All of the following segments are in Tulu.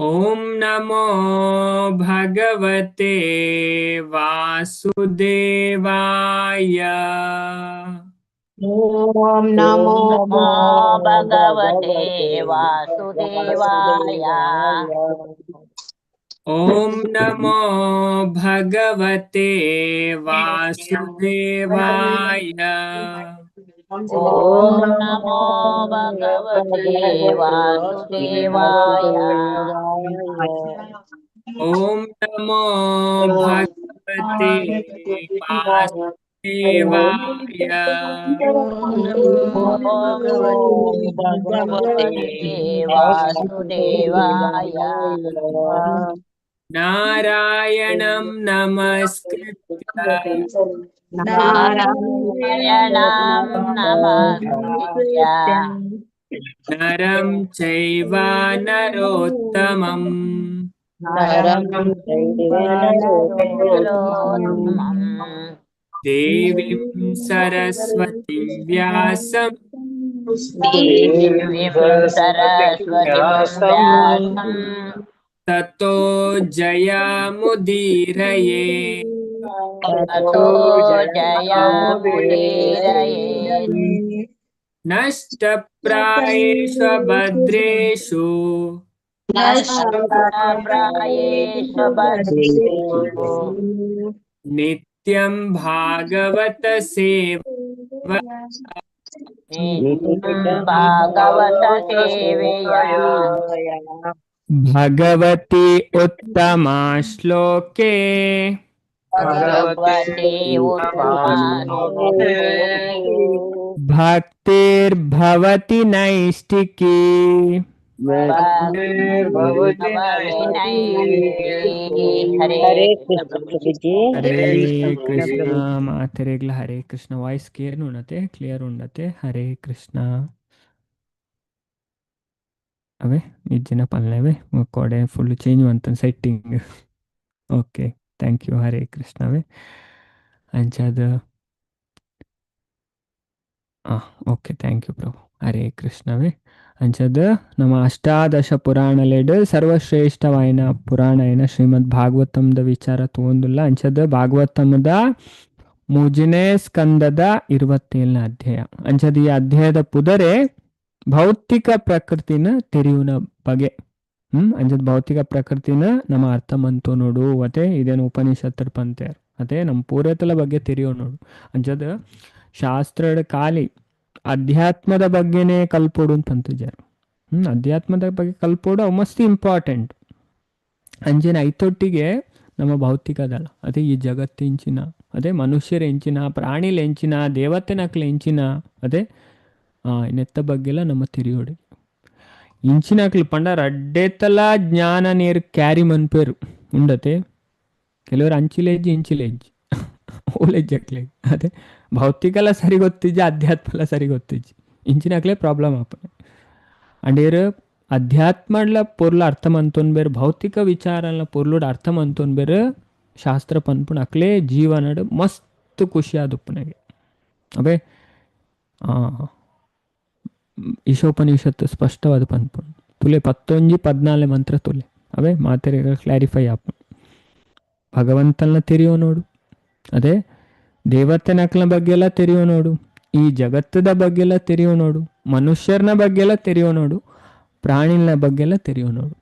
ಓಂ ನಮೋ ಭಗವತೆ ವಾಸುದೇವಾಯ. ಓಂ ನಮೋ ನಮೋ ಭಗವತೆ ವಾಸುದೇವಾಯ. ಓಂ ನಮೋ ಭಗವತೆ ವಾಸುದೇವಾಯ. ಓಂ ನಮೋ ಭಗವತೆ ವಾಸುದೇವಾಯ. ಓಂ ನಮೋ ಭಗವತೆ ವಾಸುದೇವಾಯ. ಓಂ ಭಗವತೆ ವಾಸುದೇವಾಯ. ನಾರಾಯಣಂ ನಮಸ್ಕೃತ್ಯ ನಾರಾಯಣಂ ನಮಸ್ಕೃತ್ಯ ನರಂ ಚೈವ ನರೋತ್ತಮಂ ನರಂ ಚೈವ ನರೋತ್ತಮಂ ದೇವೀಂ ಸರಸ್ವತಿಂ ವ್ಯಾಸಂ ದೇವೀಂ ಸರಸ್ವತಿಂ ವ್ಯಾಸಂ ತತೋ ಜಯಮುದೀರಯೇ. ತತೋ ಜಯಮುದೀರಯೇ. ನಷ್ಟಪ್ರಾಯೇಷು ಭದ್ರೇಷು ನಷ್ಟಪ್ರಾಯೇಷು ಭದ್ರೇಷು ನಿತ್ಯಂ ಭಾಗವತ ಸೇವಾ ನಿತ್ಯಂ ಭಾಗವತ ಸೇವೆಯ ಭಗವತಿ ಉತ್ತಮ ಶ್ಲೋಕೆ ಭಗವತಿ ಉತ್ತಮ ಶ್ಲೋಕೆ ಭಕ್ತಿರ್ಭವತಿ ನೈಷ್ಟಿಕಿ. ಭಕ್ತಿರ್ಭವತಿ ನೈಷ್ಟಿಕಿ. ಹರೇ ಹರೇ ಕೃಷ್ಣ ಕೃಷ್ಣ ಪ್ರಭುಜಿ. ಪ್ರಭುಜಿ. ಹರೇ ಕೃಷ್ಣ. ಮಾತೆರೆಗ್ಲ ಹರೇ ಕೃಷ್ಣ. ವಾಯ್ಸ್ ಕ್ಲಿಯರ್ ಉಂಡತೆ? ಕ್ಲಿಯರ್ ಉಂಡತೆ? ಹರೇ ಕೃಷ್ಣ. ಅವೇ ಇಜ್ಜಿನ ಪಲ್ಲೆವೆ ಕೊಡೆ ಫುಲ್ ಚೇಂಜ್ ಮಂತ setting. Okay, thank you. Hare ಕೃಷ್ಣವೇ. ಅಂಚಾದ ಓಕೆ, thank you ಪ್ರಭು. ಹರೇ ಕೃಷ್ಣವೇ. ಅಂಚದ ನಮ್ಮ ಅಷ್ಟಾದಶ ಪುರಾಣಲೆಡ್ ಸರ್ವಶ್ರೇಷ್ಠವಾಯಿನ ಪುರಾಣ ಏನ ಶ್ರೀಮದ್ ಭಾಗವತಂದ ವಿಚಾರ ತಗೊಂದುಲ್ಲ. ಅಂಚದ ಭಾಗವತಮದ ಮೂಜನೇ ಸ್ಕಂದದ 27ನೇ ಅಧ್ಯಾಯ. ಅಂಚದ ಈ ಅಧ್ಯಾಯದ ಪುದರೆ ಭೌತಿಕ ಪ್ರಕೃತಿನ ತೆರೆಯುವ ಬಗೆ. ಅಂಚದ ಭೌತಿಕ ಪ್ರಕೃತಿನ ನಮ್ಮ ಅರ್ಥ ಮಂತು ನೋಡು ಅದೇ ಇದೇನು ಉಪನಿಷತ್ತರ ಪಂತೆ ಅದೇ ನಮ್ಮ ಪೂರೈತಲ ಬಗ್ಗೆ ತೆರೆಯೋ ನೋಡು. ಅಂಚದ ಶಾಸ್ತ್ರದ ಖಾಲಿ ಅಧ್ಯಾತ್ಮದ ಬಗ್ಗೆನೇ ಕಲ್ಪೋಡು ಅಂತ ಪಂತಿಜಾರು. ಅಧ್ಯಾತ್ಮದ ಬಗ್ಗೆ ಕಲ್ಪೋಡು ಅವು ಮಸ್ತ್ ಇಂಪಾರ್ಟೆಂಟ್. ಅಂಜನ ಐತೊಟ್ಟಿಗೆ ನಮ್ಮ ಭೌತಿಕದಲ್ಲ ಅದೇ ಈ ಜಗತ್ತಿಂಚಿನ ಅದೇ ಮನುಷ್ಯರ ಎಂಚಿನ ಪ್ರಾಣಿಲ ಎಂಚಿನ ದೇವತೆನಕ್ಲ ಎಂಚಿನ ಅದೇ ನೆತ್ತ ಬಗ್ಗೆಲ್ಲ ನಮ್ಮ ತಿರಿಯೋಡಿ ಇಂಚಿನಕ್ಲು ಪಂಡ ರಡ್ಡೆತ್ತಲ ಜ್ಞಾನ ನೇರು ಕ್ಯಾರಿ ಮನ್ಪೇರು ಉಂಡತೆ. ಕೆಲವರು ಅಂಚಿಲೆಜ್ಜಿ ಇಂಚಿಲೆಜ್ಜಿ ಓಲೆಜ್ಜಕ್ಲೆ ಅದೇ ಭೌತಿಕಲ ಸರಿ ಗೊತ್ತಿಜ್ಜಿ ಅಧ್ಯಾತ್ಮಲ ಸರಿ ಗೊತ್ತಿಜ್ಜಿ ಇಂಚಿನಕ್ಲೆ ಪ್ರಾಬ್ಲಮ್ ಆಪನೆ. ಅಂಡೇರು ಅಧ್ಯಾತ್ಮಡ್ಲ ಪೊರ್ಲು ಅರ್ಥ ಮಂತೊನ್ ಬೇರು ಭೌತಿಕ ವಿಚಾರಲ ಪೊರ್ಲುಡ್ ಅರ್ಥ ಮಂತೊನ್ ಬೇರು ಶಾಸ್ತ್ರ ಪನ್ಪುಣ ಅಕ್ಲೇ ಜೀವನಡ್ ಮಸ್ತ್ ಖುಷಿ ಆದುಪ್ಪುನಗೆ. ಅವೇ ಈಶೋಪನಿಷತ್ತು ಸ್ಪಷ್ಟವಾದ ಪನ್ಪುಣ ತುಲೆ 11 14 ಮಂತ್ರ ತುಲೆ ಅವೇ ಮಾತೆರೆಗ ಕ್ಲಾರಿಫೈ ಆಪುಂಡು. ಭಗವಂತನ ತೆರೆಯೋ ನೋಡು, ಅದೇ ದೇವತೆನಕ್ಲ ಬಗ್ಗೆ ಎಲ್ಲ ತೆರೆಯೋ ನೋಡು, ಈ ಜಗತ್ತದ ಬಗ್ಗೆ ಎಲ್ಲ ತೆರೆಯೋ ನೋಡು, ಮನುಷ್ಯರನ ಬಗ್ಗೆ ಎಲ್ಲ ತೆರೆಯೋ ನೋಡು, ಪ್ರಾಣಿನ ಬಗ್ಗೆ ಎಲ್ಲ ತೆರೆಯೋ ನೋಡು.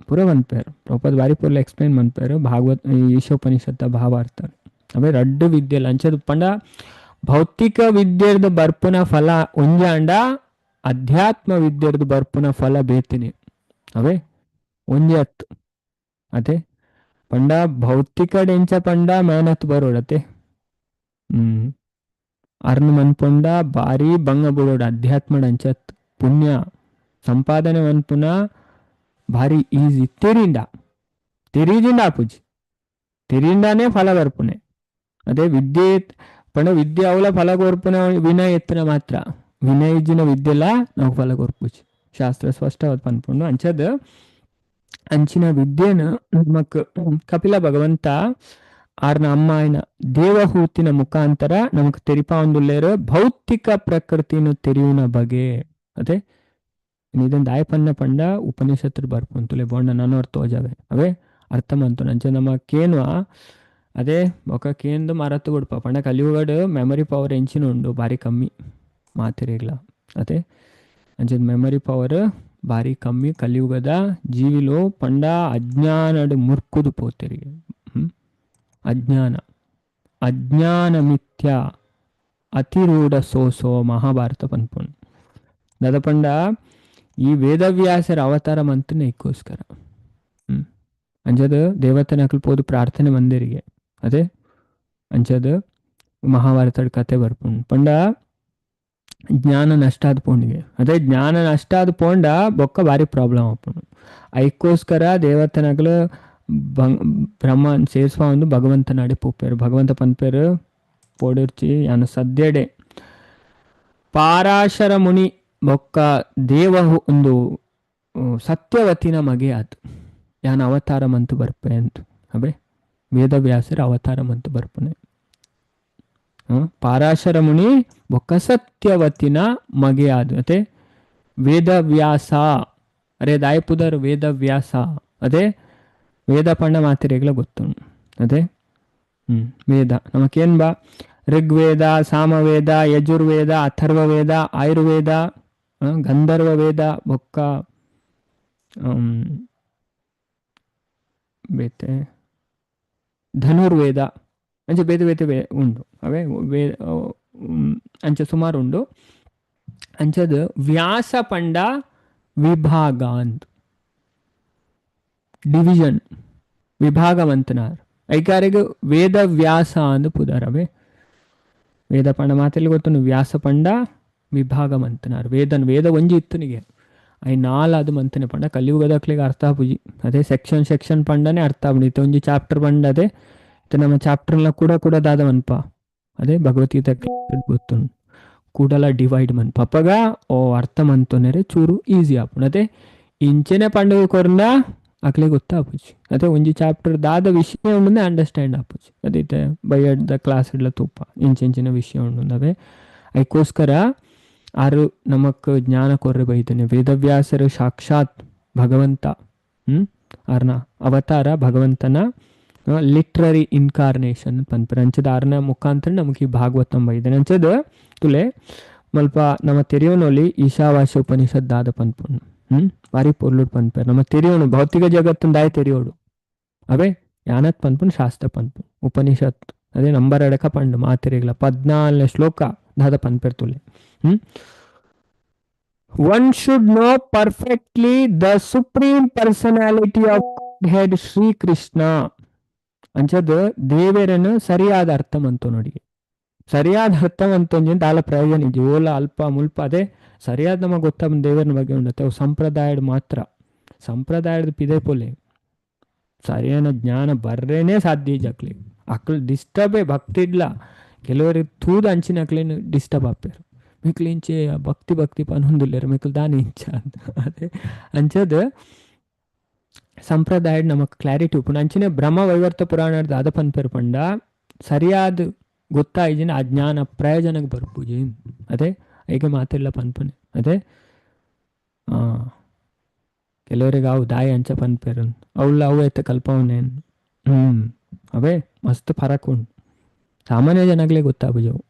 ಪೂರ ಮನ್ಪೇರು ಪ್ರಭುಪಾದ ಬಾರಿ ಪೂರ್ಲ ಎಕ್ಸ್ಪ್ಲೈನ್ ಮನ್ಪೇರು ಭಾಗವತ್ ಈಶೋಪನಿಷತ್ತ ಭಾವಾರ್ಥ. ಅವೇ ರಡ್ಡು ವಿದ್ಯೆ ಅಂಚದ ಪಂಡ ಭೌತಿಕ ವಿದ್ಯೆರ್ದ ಬರ್ಪುನ ಫಲ ಒಂಜಾಂಡ ಅಧ್ಯಾತ್ಮ ವಿದ್ಯೆರ್ದು ಬರ್ಪುನ ಫಲ ಬೇತಿನಿ. ಅವೇ ಒಂಜಿ ಹತ್ತು ಅದೇ ಪಂಡ ಭೌತಿಕ ಡೆಂಚ ಪಂಡ ಮೇನತ್ ಬರೋಡತೆ. ಅರ್ನ್ ಮನ್ಪೊಂಡ ಬಾರಿ ಬಂಗ ಬಿಡೋಡು ಅಧ್ಯಾತ್ಮ ಅಂಚತ್ ಪುಣ್ಯ ಸಂಪಾದನೆ ಮನ್ಪುನ ಭಾರಿ ಈಸಿ. ತೆರಿಂಡ ತೆರೀಜಿಂಡ ಆಪುಜಿ ತೆರಿಂಡಾನೇ ಫಲ ಬರ್ಪುನೆ. ಅದೇ ವಿದ್ಯೆ ಪಂಡ ವಿದ್ಯೆ ಅವಲ ಫಲ ಕೊರ್ಪುನ ವಿನಯ ಎತ್ತನ ಮಾತ್ರ ವಿನಯ ಇಜ್ಜಿನ ವಿದ್ಯೆಲ್ಲ ನಾವು ಫಲ ಕೊರ್ಪುಜಿ. ಶಾಸ್ತ್ರ ಸ್ಪಷ್ಟವಾದ ಪನ್ಪುಂಡು. ಅಂಚದ ಅಂಚಿನ ವಿದ್ಯೆನ ನಮಕ್ ಕಪಿಲ ಭಗವಂತ ಆರ್ನ ಅಮ್ಮಾಯನ ದೇವಹೂತಿನ ಮುಖಾಂತರ ನಮಕ್ ತೆರಿಪಾವೊಂದುಲ್ಲೇರು ಭೌತಿಕ ಪ್ರಕೃತಿನ ತೆರೆಯುನ ಬಗೆ. ಅದೇ ಇದನ್ ದಾಯಪನ್ನ ಪಂಡ ಉಪನಿಷತ್ತು ಬರ್ಪುಂತುಲೆ ಬೋಂಡ ನಾನು ಅರ್ಥ ಹೋಜಾವೆ ಅವೇ ಅರ್ಥ ಮಂತು ಅಂಚ ನಮ್ಮ ಕೇನ್ವ ಅದೇ ಬೊಕ ಕೇಂದು ಮರತ್ತು ಕೊಡ್ಪ ಪಂಡ ಕಲಿಯುಗಡ್ ಮೆಮೊರಿ ಪವರ್ ಎಂಚಿನ ಉಂಡು ಭಾರಿ ಕಮ್ಮಿ ಮಾತಿರಿಗ್ಲ. ಅದೇ ಅಂಚದ ಮೆಮೊರಿ ಪವರ್ ಭಾರಿ ಕಮ್ಮಿ ಕಲಿಯುಗದ ಜೀವಿಲು ಪಂಡ ಅಜ್ಞಾನಡು ಮುರ್ಕುದು ಪೋತೆರಿಗೆ. ಅಜ್ಞಾನ ಅಜ್ಞಾನ ಮಿಥ್ಯ ಅತಿರೂಢ ಸೋಸೋ ಮಹಾಭಾರತ ಪನ್ಪುಂಡು. ದಾದ ಪಂಡ ಈ ವೇದವ್ಯಾಸರ ಅವತಾರ ಮಂತನೆ ಇಕ್ಕೋಸ್ಕರ. ಅಂಚದ ದೇವತೆನಕಲ್ ಪೋದು ಪ್ರಾರ್ಥನೆ ಮಂದಿರಿಗೆ. ಅದೇ ಅಂಚದ ಮಹಾಭಾರತದ ಕತೆ ಬರ್ಪುಂಡು. ಪಂಡ ಜ್ಞಾನ ನಷ್ಟ ಆದ ಪೋಂಡಿಗೆ. ಅದೇ ಜ್ಞಾನ ನಷ್ಟ ಆದ ಪೋಂಡ ಬೊಕ್ಕ ಭಾರಿ ಪ್ರಾಬ್ಲಮ್ ಆಪುಂಡು. ಐಕ್ಕೋಸ್ಕರ ದೇವತೆನಕಲು ಬ್ರಹ್ಮ ಸೇರ್ಸ್ವ ಒಂದು ಭಗವಂತನಾಡೆ ಪೋಪೇರು. ಭಗವಂತ ಪನ್ಪೇರು ಪೋಡಿರ್ಚಿ ಯಾನು ಸದ್ಯಡೆ ಪಾರಾಶರ ಮುನಿ ಬೊಕ್ಕ ದೇವ ಒಂದು ಸತ್ಯವತಿನ ಮಗೆ ಆತು ಯಾನ ಅವತಾರ ಮಂತು ಬರ್ಪೆ ಅಂತ. ಅವೇ ವೇದವ್ಯಾಸರ ಅವತಾರ ಮಂತು ಬರ್ಪನೆ. ಪಾರಾಶರ ಮುನಿ ಬೊಕ್ಕ ಸತ್ಯವತಿನ ಮಗೆ ಆದು. ಅದೇ ವೇದವ್ಯಾಸ ಅರೆ ದಾಯಪುದರ್ ವೇದವ್ಯಾಸ. ಅದೇ ವೇದ ಪಂಡ ಮಾತಿರೇಗ್ಲ ಗೊತ್ತು. ಅದೇ ವೇದ ನಮಕೇನ್ ಬಾ ಋಗ್ವೇದ, ಸಾಮವೇದ, ಯಜುರ್ವೇದ, ಅಥರ್ವವೇದ, ಆಯುರ್ವೇದ, ಗಂಧರ್ವ ವೇದ, ಬೊಕ್ಕ ಬೇತೆ ಧನುರ್ವೇದ ಅಂಚೆ ಬೇತೆ ಬೇತೆ ಉಂಡು. ಅವೇ ವೇ ಅಂಚೆ ಸುಮಾರು ಉಂಡು. ಅಂಚದ ವ್ಯಾಸ ಪಂಡ ವಿಭಾಗ ಅಂತ ಡಿವಿಷನ್ ವಿಭಾಗ ಮಂತನಾರ್ ಐಕಾರಿಗೆ ವೇದ ವ್ಯಾಸ ಅಂದು ಪುದರವೇ. ವೇದ ಪಂಡ ಮಾತೆಲ್ಲಿ ಗೊತ್ತು ವ್ಯಾಸ ಪಂಡ ವಿಭಾಗ ಮಂತನಾರ್. ವೇದನ್ ವೇದ ಒಂಜಿ ಇತ್ತನಿಗೆ I ನಾಲ್ ಅದು ಮಂತನೆ ಪಂಡ ಕಲಿಯುಗದಕ್ಲಿಗೆ ಅರ್ಥ ಪೂಜಿ. ಅದೇ ಸೆಕ್ಷನ್ ಸೆಕ್ಷನ್ ಪಂಡನೇ ಅರ್ಥ ಆಪುಂಡು. ಒಂಜಿ ಚಾಪ್ಟರ್ ಪಂಡ ಅದೇ ನಮ್ಮ ಚಾಪ್ಟರ್ನ ಕೂಡ ಕೂಡ ದಾದ ಮನ್ಪ. ಅದೇ ಭಗವದ್ಗೀತೆ ಗೊತ್ತು ಕೂಡಲ ಡಿವೈಡ್ ಮನ್ಪ ಅಪ್ಪಗ ಓ ಅರ್ಥ ಮಂತೊನೆರೆ ಚೂರು ಈಸಿ ಆಪುಂಡು. ಅದೇ ಇಂಚೆನೆ ಪಂಡುಗ ಕೊರ್ನ ಅಕ್ಲೆ ಗೊತ್ತಾಪುಜಿ. ಅದೇ ಒಂಜಿ ಚಾಪ್ಟರ್ ದಾದ ವಿಷಯ ಉಂಡು ಅಂಡರ್ಸ್ಟ್ಯಾಂಡ್ ಆಪುಜಿ. ಅದೇ ಬೈಯಡ್ದ ಕ್ಲಾಸ್ ಇಡ್ಲ ತೂಪ ಇಂಚಿನ ವಿಷಯ ಉಂಡು. ಅವೇ ಅದಕ್ಕೋಸ್ಕರ ಆರು ನಮಕ್ ಜ್ಞಾನ ಕೊರ್ರೆ ಬೈತಾನೆ. ವೇದವ್ಯಾಸರು ಸಾಕ್ಷಾತ್ ಭಗವಂತ. ಆರ್ನ ಅವತಾರ ಭಗವಂತನ ಲಿಟ್ರರಿ ಇನ್ಕಾರ್ನೇಷನ್ ಪನ್ಪೆರ್. ಅಂಚದ ಆರ್ನ ಮುಖಾಂತರ ನಮಗೆ ಈ ಭಾಗವತಂ ಬೈದಾನೆ. ಅಂಚದ ತುಲೆ ಮಲ್ಪ ನಮ್ಮ ತೆರಿಯೋನೊಲಿ ಈಶಾವಾಸ್ಯ ಉಪನಿಷತ್ ದಾದ ಪನ್ಪುಂಡು. ಬಾರಿ ಪೊರ್ಲುಡ್ ಪನ್ಪೆರ್. ನಮ್ಮ ತೆರಿಯೋನು ಭೌತಿಕ ಜಗತ್ತಿನ ದಾಯ ತೆರಿಯೋಡು. ಅವೇ ಯಾನತ್ ಪನ್ಪುಂಡು ಶಾಸ್ತ್ರ ಪನ್ಪುಂಡು ಉಪನಿಷತ್. ಅದೇ ನಂಬರ್ ಎಡಕ ಪಂಡು ಮಾತೆರಿಗ್ಲ 14ನೇ ಶ್ಲೋಕ ದಾದ ಪನ್ಪೆರ್ ತುಲೆ. One should know perfectly the supreme personality of head Shri Krishna. ಅಂಚದ ದೇವರನ್ನು ಸರಿಯಾದ ಅರ್ಥ ಮಂತು ನೋಡಿ. ಸರಿಯಾದ ಅರ್ಥ ಮಂತೊಂಜಿನ ದಾಲ ಪ್ರಯೋಜನ ಇಜ್ಜಿ. ಓಲ ಅಲ್ಪ ಮುಲ್ಪ ಅದೇ ಸರಿಯಾದ ನಮಗೆ ಗೊತ್ತ ದೇವರನ ಬಗ್ಗೆ ಉಂಡತ್ತೆ. ಅವು ಸಂಪ್ರದಾಯದ ಮಾತ್ರ ಸಂಪ್ರದಾಯದ ಪಿದೆ ಪೋಲೆ ಸರಿಯಾದ ಜ್ಞಾನ ಬರ್ರೇನೆ ಸಾಧ್ಯ ಇಜ್ಜಿ. ಅಕ್ಲು ಡಿಸ್ಟರ್ಬೇ ಭಕ್ತಿ ಇಡ್ಲ. ಕೆಲವರಿಗೆ ತೂದು ಅಂಚಿನ ಅಕ್ಲೇನು ಡಿಸ್ಟರ್ಬ್ ಆಪೇರು. ಮಿಕ್ಲು ಇಂಚೆ ಭಕ್ತಿ ಭಕ್ತಿ ಪನೊಂದುಲ್ಲೆರ್ ಮಿಕ್ಲು ದಾನೆ ಇಂಚ ಅಂತ. ಅದೇ ಅಂಚದ ಸಂಪ್ರದಾಯ ನಮಕ್ ಕ್ಲಾರಿಟಿ ಉಪ್ಪುಂಡು. ಅಂಚಿನ ಬ್ರಹ್ಮ ವೈವರ್ತ ಪುರಾಣ ದಾದ ಪನ್ಪೆರ್ ಪಂಡ ಸರಿಯಾದ ಗೊತ್ತಾಯಿಜಿನ ಆ ಜ್ಞಾನ ಪ್ರಯೋಜನಕ್ಕೆ ಬರ್ಪುಜಿ. ಅದೇ ಈಗ ಮಾತಿಲ್ಲ ಪನ್ಪುನೆ. ಅದೇ ಕೆಲವರಿಗೆ ಅವು ದಾಯಿ ಅಂಚ ಪನ್ಪೆರ್ ಅವಳ ಅವು ಎತ್ತ ಕಲ್ಪವನೆ. ಅವೇ ಮಸ್ತ್ ಫರಕ್ ಉಂಡು. ಸಾಮಾನ್ಯ ಜನಗಳೇ ಗೊತ್ತಾಪುಜವು.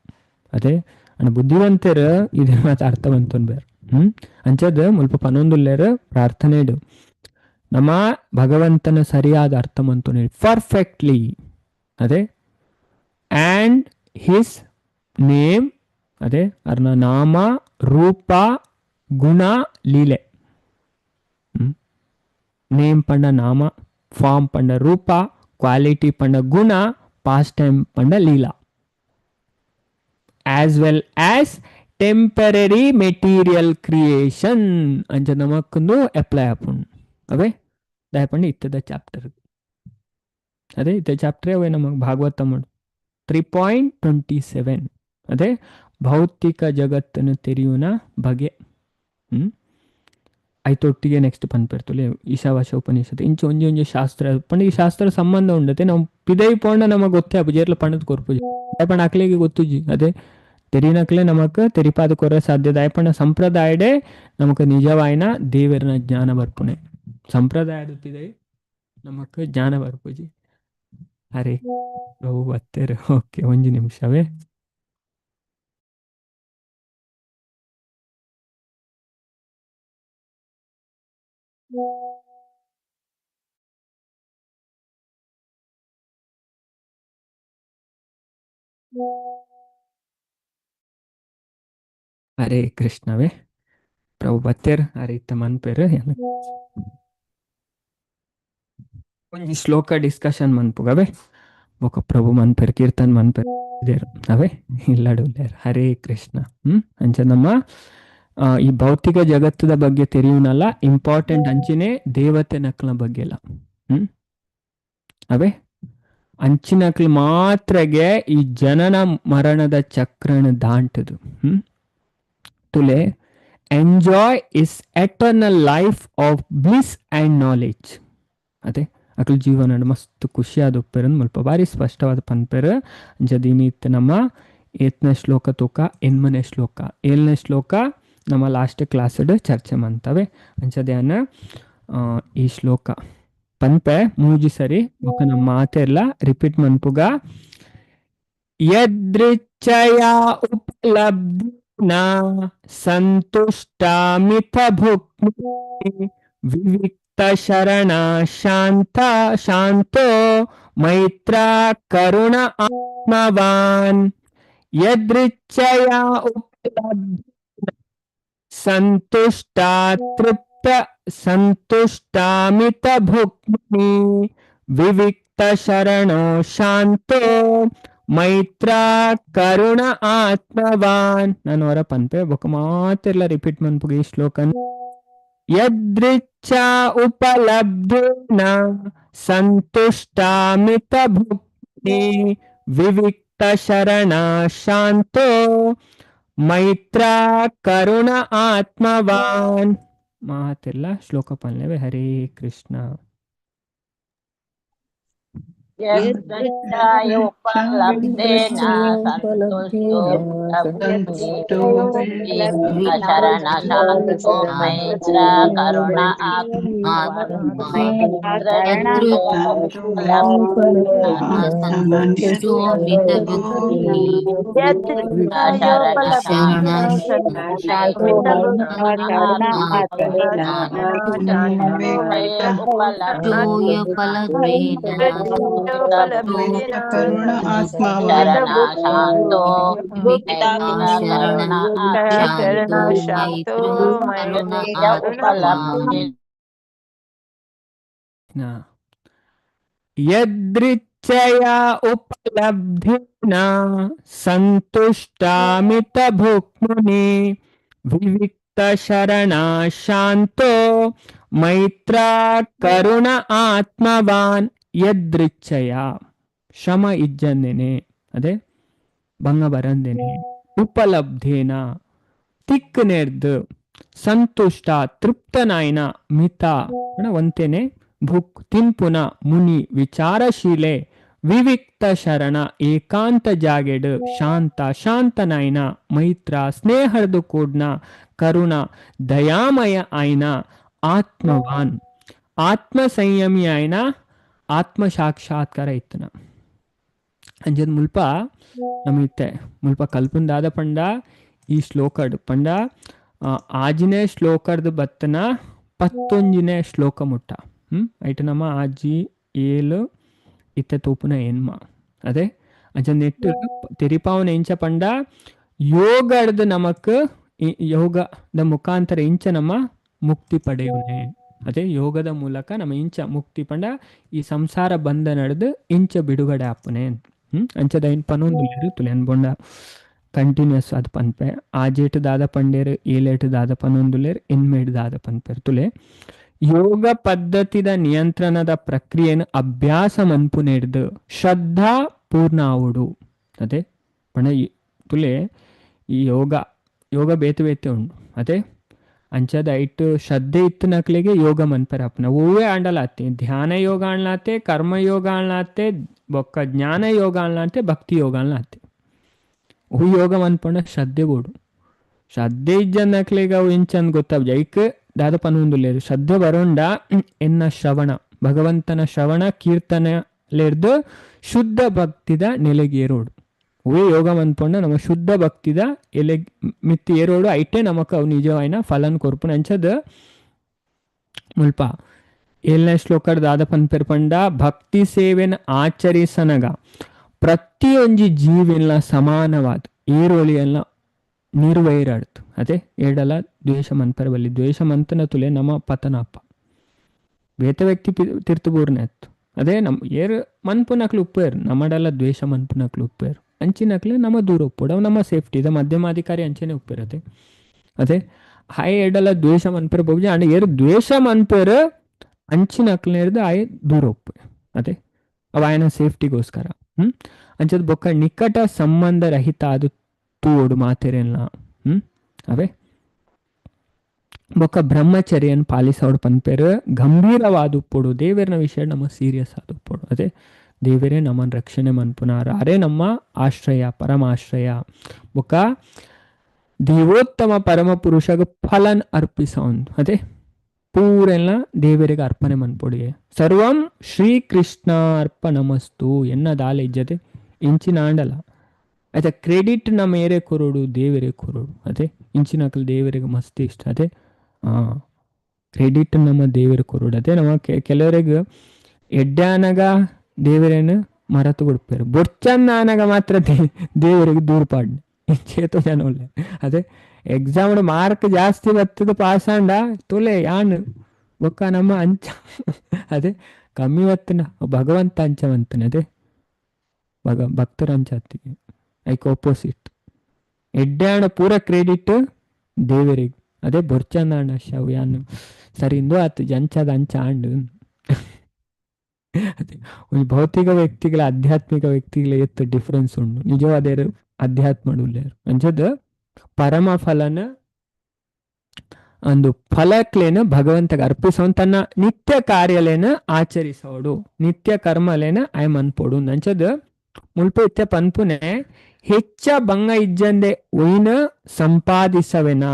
ಅದೇ ಅಣ್ಣ ಬುದ್ಧಿವಂತರು ಇದೇ ಮಾತು ಅರ್ಥ ಬಂತೊನ್ ಬೇರೆ. ಅಂಚದ ಮುಲ್ಪ ಪನೊಂದುಲ್ಲೇರು ಪ್ರಾರ್ಥನೆ ಇಡು ನಮ್ಮ ಭಗವಂತನ ಸರಿಯಾದ ಅರ್ಥ ಮಂತೊನೆ ಪರ್ಫೆಕ್ಟ್ಲಿ. ಅದೇ and his name ಅದೇ ಅರ್ನ ನಾಮ ರೂಪ ಗುಣ ಲೀಲೆ. ನೇಮ್ ಪಂಡ ನಾಮ, ಫಾರ್ಮ್ ಪಂಡ ರೂಪ, ಕ್ವಾಲಿಟಿ ಪಂಡ ಗುಣ, ಪಾಸ್ಟ್ ಟೈಮ್ ಪಂಡ ಲೀಲಾ. As well as temporary material creation ಅಂಚ ನಮಕ್ಕೊಂದು ಅಪ್ಲೈ ಆಪುಂಡು. ಅವೇ ದಯಪಂಡು ಇತ್ತದ ಚಾಪ್ಟರ್. ಅದೇ ಇತ್ತ ಚಾಪ್ಟರ್ ಅವೇ ನಮಗೆ ಭಾಗವತ ಮಾಡು 3.27. ಅದೇ ಭೌತಿಕ ಜಗತ್ತನ್ನು ತೆರೆಯುವನ ಬಗೆ. ಐತೊಟ್ಟಿಗೆ ನೆಕ್ಸ್ಟ್ ಪನ್ಪೆರ್ತುಲೆ ಈಶಾವಾಸ್ಯ ಉಪನಿಷತ್ ಇಂಚ ಒಂಜಿ ಒಂಜಿ ಶಾಸ್ತ್ರ ಪಂಡ ಈ ಶಾಸ್ತ್ರ ಸಂಬಂಧ ಉಂಡತೆ. ನಾವು ಪಿದೈ ಪೋಂಡ ನಮಗೆ ಗೊತ್ತೇ ಆಪುಜಿ. ಏರ್ಲ ಪಂಡದ್ ಕೊರ್ಪುಜಿ ಪಂಡ ಅಕ್ಲೆಗೆ ಗೊತ್ತುಜಿ. ಅದೇ ತೆರಿನಕ್ಲೆ ನಮಕ್ ತೆರಿಪಾದ ಕೊರ ಸಾಧ್ಯದಾಯ ಪಂಡ ಸಂಪ್ರದಾಯಡೆ ನಮಕ್ ನಿಜವಾಯಿನ ದೇವರನ ಜ್ಞಾನ ಬರ್ಪುನೆ ಸಂಪ್ರದಾಯದ ಪಿದೈ ನಮಕ್ ಜ್ಞಾನ ಬರ್ಪುಜಿ. ಹರೇ ಪ್ರಭು ಬತ್ತೇರು. ಓಕೆ, ಒಂಜಿ ನಿಮಿಷವೇ. ಹರೇ ಕೃಷ್ಣವೇ. ಪ್ರಭು ಬತ್ತೇರ್ ಹರೇ ಇತ್ತ ಮನ್ಪೇರು. ಒಂಜಿ ಶ್ಲೋಕ ಡಿಸ್ಕಷನ್ ಮನ್ಪುಗವೇ ಬೊಕ ಪ್ರಭು ಮನ್ಪೇರು ಕೀರ್ತನ್ ಮನ್ಪೇರು ಅವೇ ಇಲ್ಲಡು ಹರೇ ಕೃಷ್ಣ. ಅಂಚ ನಮ್ಮ ಈ ಭೌತಿಕ ಜಗತ್ತದ ಬಗ್ಗೆ ತೆರೆಯುವನಲ್ಲ ಇಂಪಾರ್ಟೆಂಟ್ ಅಂಚಿನೇ ದೇವತೆ ನಕ್ಲ ಬಗ್ಗೆ ಎಲ್ಲ. ಅವೇ ಅಂಚಿನಕ್ಲು ಮಾತ್ರಗೆ ಈ ಜನನ ಮರಣದ ಚಕ್ರನ ದಾಂಟದು. ತುಲೆ enjoy is eternal life of bliss and knowledge. ಅದೇ ಅಕ್ಲು ಜೀವನ ಮಸ್ತ್ ಖುಷಿಯಾದ ಉಪ್ಪೇರನ್ ಮುಲ್ಪ ಬಾರಿ ಸ್ಪಷ್ಟವಾದ ಪನ್ಪೇರು. ಅಂಚ ನಮ್ಮ ಏತ್ನ ಶ್ಲೋಕ ತೂಕ ಎನ್ಮನೆ ಶ್ಲೋಕ ಏಳನೇ ಶ್ಲೋಕ ನಮ್ಮ ಲಾಸ್ಟ್ ಕ್ಲಾಸ್ ಚರ್ಚೆ ಮಂತವೆ. ಅಂಚದ್ಯಾನ ಈ ಶ್ಲೋಕ ಪನ್ಪೆ ಮೂಜಿ ಸರಿ ಬೊಕ ನಮ್ಮ ಮಾತೆಲ್ಲ ರಿಪೀಟ್ ಮನ್ಪುಗ. ಯದೃಚ್ಛಯ ಉಪಲಬ್ಧಿನ ಸಂತುಷ್ಟಾಮಿತ ಭುಕ್ತಿ ವಿವಿಕ್ತ ಶರಣ ಶಾಂತ ಶಾಂತೋ ಮೈತ್ರ ಕರುಣ ಆತ್ಮವಾನ್. ಯದೃಚ್ಛಯ ಉಪಲಬ್ಧಿ ಸಂತುಷ್ಟ ತೃಪ್ತ ಸಂತುಷ್ಟಾಮಿತ ಭುಕ್ತಿ ವಿವಿಕ್ತ ಶರಣೋ ಶಾಂತೋ ಮೈತ್ರ ಕರುಣ ಆತ್ಮವಾನ್. ನಾನು ಅವರ ಪನ್ಪೆ ಬೊಕ ಮಾತೆಲ್ಲ ರಿಪೀಟ್ ಮನ್ಪುಗ ಈ ಶ್ಲೋಕನ್. ಯದೃಚ್ಛಾ ಉಪಲಬ್ಧೇನ ಸಂತುಷ್ಟಾಮಿತ ಭುಕ್ತಿ ವಿವಿಕ್ತ ಶರಣ ಶಾಂತೋ ಮೈತ್ರ ಕರುಣ ಆತ್ಮವಾನ್. ಮಾತೆಲ್ಲ ಶ್ಲೋಕ ಪನ್ಲೆವೆ. ಹರೇ ಕೃಷ್ಣ. ಯದೃಚ್ಛಾಯೋಪಲಬ್ಧೇನ ಸಂತುಷ್ಟೋ ಶರಣ ಶಾಂತೋ ಮೈತ್ರ ಕರುಣ ಶಾಂತೋ ಯದೃಚ್ಛಯ ಉಪಲಬ್ಧಿನ ಸಂತುಷ್ಟಾಮಿತ ಭುಕ್ಮುನಿ ವಿವಿಕ್ತ ಶರಣ ಶಾಂತೋ ಮೈತ್ರ ಕರುಣ ಆತ್ಮವಾನ್. ಯದೃಚ್ಛಯ ಶ್ರಮ ಇಜ್ಜಂದೇನೆ, ಅದೇ ಭಂಗ ಬರಂದೇನೆ, ಉಪಲಬ್ಧೇನ ತಿಕ್ಕನೆರ್ದು, ಸಂತುಷ್ಟ ತೃಪ್ತನಾಯ್ನ, ಮಿತ ಒಂತೇನೆ, ಭುಕ್ ತಿನ್ಪುನ, ಮುನಿ ವಿಚಾರಶೀಲೆ, ವಿವಿಕ್ತ ಶರಣ ಏಕಾಂತ ಜಾಗೆಡು, ಶಾಂತ ಶಾಂತನಾಯ್ನ, ಮೈತ್ರ ಸ್ನೇಹರ್ದು ಕೂಡ್ನ, ಕರುಣ ದಯಾಮಯ ಆಯ್ನ, ಆತ್ಮವಾನ್ ಆತ್ಮ ಸಂಯಮಿ ಆಯ್ನ, ಆತ್ಮ ಸಾಕ್ಷಾತ್ಕಾರ ಇತ್ತನ. ಅಂಜದ್ ಮುಲ್ಪ ನಮಿತ್ತೆ ಮುಲ್ಪ ಕಲ್ಪುಂದಾದ ಪಂಡ ಈ ಶ್ಲೋಕಡ್ ಪಂಡ ಆಜಿನೇ ಶ್ಲೋಕರ್ದು ಬತ್ತನ ಪತ್ತೊಂಜಿನೇ ಶ್ಲೋಕ ಮುಟ್ಟ. ಐಟ್ ನಮ್ಮ ಆಜಿ ಏಳು ಇತ್ತೆ ತೋಪುನ ಏನ್ಮ ಅದೇ ಅಂಚ ನೆಟ್ಟು ತೆರಿಪಾವನ ಇಂಚ ಪಂಡ ಯೋಗಡ್ದು ನಮಕ್ ಯೋಗದ ಮುಖಾಂತರ ಇಂಚ ನಮ್ಮ ಮುಕ್ತಿ ಪಡೆಯುವನೆ. ಅದೇ ಯೋಗದ ಮೂಲಕ ನಮ್ಮ ಇಂಚ ಮುಕ್ತಿ ಪಂಡ ಈ ಸಂಸಾರ ಬಂಧ ನಡೆದು ಇಂಚ ಬಿಡುಗಡೆ ಆಪುನೆ. ಅಂಚದ ಐನ್ ಪನೊಂದು ತುಲೆನ್ ಬೊಂಡ ಕಂಟಿನ್ಯೂಸ್ ಅದು ಪನ್ಪೆ ಆಜೇಟು ದಾದ ಪಂಡೇರು ಏಲೇಟು ದಾದ ಪನೊಂದುಲೇರ್ ಎನ್ಮೇಡು ದಾದ ಪನ್ಪೇರು ತುಲೆ. ಯೋಗ ಪದ್ಧತಿದ ನಿಯಂತ್ರಣದ ಪ್ರಕ್ರಿಯೆಯನ್ನು ಅಭ್ಯಾಸ ಮನ್ಪು ನೆಡ್ದು ಶ್ರದ್ಧಾ ಪೂರ್ಣ ಆವುಡು. ಅದೇ ಪಂಡ ತುಲೆ ಈ ಯೋಗ ಯೋಗ ಬೇತೆ ಬೇತೆ ಉಂಡು. ಅದೇ ಅಂಚದ ಐಟ್ ಶ್ರದ್ಧೆ ಇತ್ತು ನಕ್ಲಿಗೆ ಯೋಗ ಮನ್ಪೆರ ಅಪ್ಪನ ಹೂವೇ ಆಂಡಲಾತೆ ಧ್ಯಾನ ಯೋಗ ಅನ್ಲಾತೆ, ಕರ್ಮ ಯೋಗ ಅನ್ಲಾತೆ, ಬೊಕ್ಕ ಜ್ಞಾನ ಯೋಗ ಅನ್ಲಾತೆ, ಭಕ್ತಿ ಯೋಗ ಅನ್ಲಾತೆ. ಅವು ಯೋಗ ಮನ್ಪಂಡ ಶ್ರದ್ಧೆ ಬೋಡು. ಶ್ರದ್ಧೆ ಇಜ್ಜಂದಕ್ಲೆಗ್ ಅವು ಇಂಚಂದ್ ಗೊತ್ತಾಪುಜಿ. ಐಕ್ ದಾದ ಪನೊಂದುಲ್ಲೆರ್, ಶ್ರದ್ಧೆ ಬರೋಂಡ ಎನ್ನ ಶ್ರವಣ, ಭಗವಂತನ ಶ್ರವಣ ಕೀರ್ತನೆಲೆರ್ದ್ ಶುದ್ಧ ಭಕ್ತಿದ ನೆಲೆಗೆ ಏರೋಡು. ಅವೇ ಯೋಗ ಮನ್ಪಂಡ ನಮ್ಮ ಶುದ್ಧ ಭಕ್ತಿದ ಎಲೆ ಮಿತ್ತ್ ಏರೋಡು, ಐಟೇ ನಮಕ್ ಅವು ನಿಜವಾಯಿನ ಫಲನ್ ಕೊರ್ಪುನ. ಅಂಚದ ಮುಲ್ಪ 7ನೇ ಶ್ಲೋಕಡ್ ದಾದ ಪನ್ಪೆರ್ ಪಂಡ ಭಕ್ತಿ ಸೇವೆನ್ ಆಚರಿಸನಗ ಪ್ರತಿಯೊಂಜಿ ಜೀವಿನ ಸಮಾನವಾದ ಏರೋಳಿಯಲ್ಲ ನಿರ್ವೈರಾಡ್ತು. ಅದೇ ಏಡಲ ದ್ವೇಷ ಮನ್ಪೆರ ಬಲ್ಲಿ, ದ್ವೇಷ ಮಂತನ ತುಲೆ ನಮ್ಮ ಪತನಪ್ಪ ಬೇತೆ ವ್ಯಕ್ತಿ ತಿರ್ತು ಬೂರ್ನೆ ಅತ್ತು. ಅದೇ ನಮ್ ಏರ್ ಮನ್ಪುನಕ್ಲು ಉಪ್ಪೇರು, ನಮ್ಮಡೆಲ್ಲ ದ್ವೇಷ ಮನ್ಪುನಕ್ಲು ಉಪ್ಪೇರು, ಅಂಚಿನಕ್ಲೆ ನಮ್ಮ ದೂರ ಉಪ್ಪೋಡು, ಅವು ನಮ್ಮ ಸೇಫ್ಟಿ ಇದೆ. ಮಧ್ಯಮಾಧಿಕಾರಿ ಅಂಚೆನೆ ಉಪ್ಪೇರತೆ. ಅದೇ ಹಾಯ್ ಎಡಲ ದ್ವೇಷ ಮನ್ಪೆರ ಬೋಜಿ ಅಂಡ್ ಏರ್ ದ್ವೇಷ ಮನ್ಪೇರು ಅಂಚಿನಕ್ಲೆರ್ದು ಆಯ್ ದೂರ ಉಪ್ಪು. ಅದೇ ಅವ ಆಯನ ಸೇಫ್ಟಿಗೋಸ್ಕರ. ಅಂಚದ ಬೊಕ್ಕ ನಿಕಟ ಸಂಬಂಧ ರಹಿತ ಅದು ತೂಡು ಮಾತೆರೆಲ್ಲ. ಅವೇ ಬೊಕ್ಕ ಬ್ರಹ್ಮಚರ್ಯನ್ ಪಾಲಿಸೋಡು ಪನ್ಪೇರು, ಗಂಭೀರವಾದ ಉಪ್ಪೋಡು, ದೇವರನ ವಿಷಯ ನಮ್ಮ ಸೀರಿಯಸ್ ಆದ ಉಪ್ಪೋಡು. ಅದೇ ದೇವರೇ ನಮ್ಮನ್ನು ರಕ್ಷಣೆ ಮನ್ಪುನಾರ, ಅರೇ ನಮ್ಮ ಆಶ್ರಯ, ಪರಮಾಶ್ರಯ. ಬೊಕ್ಕ ದೇವೋತ್ತಮ ಪರಮ ಪುರುಷಗ ಫಲನ್ ಅರ್ಪಿಸೋನ್, ಅದೇ ಪೂರೆಲ್ಲ ದೇವರಿಗೆ ಅರ್ಪಣೆ ಮನ್ಪೊಡಿಗೆ. ಸರ್ವಂ ಶ್ರೀಕೃಷ್ಣ ಅರ್ಪಣಮಸ್ತು ಎನ್ನ ದಾಲ ಇಜ್ಜತೆ ಇಂಚಿನ ಆಂಡಲ. ಆಯ್ತಾ, ಕ್ರೆಡಿಟ್ ನಮ್ಮ ಏರೇ ಕೊರೋಡು, ದೇವರೇ ಕೊರೋಡು. ಅದೇ ಇಂಚಿನಕಲ್ ದೇವರಿಗೆ ಮಸ್ತ್ ಇಷ್ಟ. ಅದೇ ಕ್ರೆಡಿಟ್ ನಮ್ಮ ದೇವರಿಗೆ ಕೊರೋಡು. ಅದೇ ನಮ್ಮ ಕೆಲವರಿಗೆ ಎಡ್ಡೆ ಆನಗ ದೇವರೇನು ಮರತು ಕೊಡ್ಪೇರು, ಬೊರ್ಚನ್ನ ಆನಗ ಮಾತ್ರ ದೇವರಿಗೆ ದೂರ ಪಾಡ್ನೆ ಚೇತೋ ಜನ ಒಳ್ಳೆ. ಅದೇ ಎಕ್ಸಾಮ್ ಮಾರ್ಕ್ ಜಾಸ್ತಿ ಬರ್ತದ ಪಾಸ್ ಆಂಡ ತುಲೆ ಯಾನ್ ಬೊಕ್ಕ ನಮ್ಮ ಅಂಚ. ಅದೇ ಕಮ್ಮಿ ಬತ್ತನ ಭಗವಂತ ಅಂಚ ಮಂತನೆ. ಅದೇ ಭಕ್ತರ ಅಂಚ ಅತ್ತಿಗೆ ಐಕ್ ಆಪೋಸಿಟ್. ಎಡ್ಡೆ ಆಂಡ ಪೂರ ಕ್ರೆಡಿಟ್ ದೇವರಿಗೆ, ಅದೇ ಬೊರ್ಚಂದ ಆಂಡ ಶವ್ ಯಾನ್ ಸರಿ ಇಂದು ಆತು ಜಂಚದ ಅಂಚ ಆಂಡು. ಅದೇ ಒಂಜಿ ಭೌತಿಕ ವ್ಯಕ್ತಿಗಳ ಆಧ್ಯಾತ್ಮಿಕ ವ್ಯಕ್ತಿಗಳ ಎತ್ತು ಡಿಫರೆನ್ಸ್ ಉಂಡು, ನಿಜವಾದೇರು ಅಧ್ಯಾತ್ಮ ಉಲ್ಲೇರು. ಅಂಚದ ಪರಮ ಫಲನ ಒಂದು ಫಲಕ್ಲೇನ ಭಗವಂತಗೆ ಅರ್ಪಿಸೋನ್, ತನ್ನ ನಿತ್ಯ ಕಾರ್ಯಲೇನ ಆಚರಿಸೋಡು, ನಿತ್ಯ ಕರ್ಮಲೇನ ಆಯ್ ಮನ್ಪೋಡು. ಅಂಚದ ಮುಲ್ಪ ಇತ್ತೆ ಪನ್ಪುನೆ ಹೆಚ್ಚ ಬಂಗ ಇಜ್ಜಂದೆ ಒಯ್ನ ಸಂಪಾದಿಸವೆನ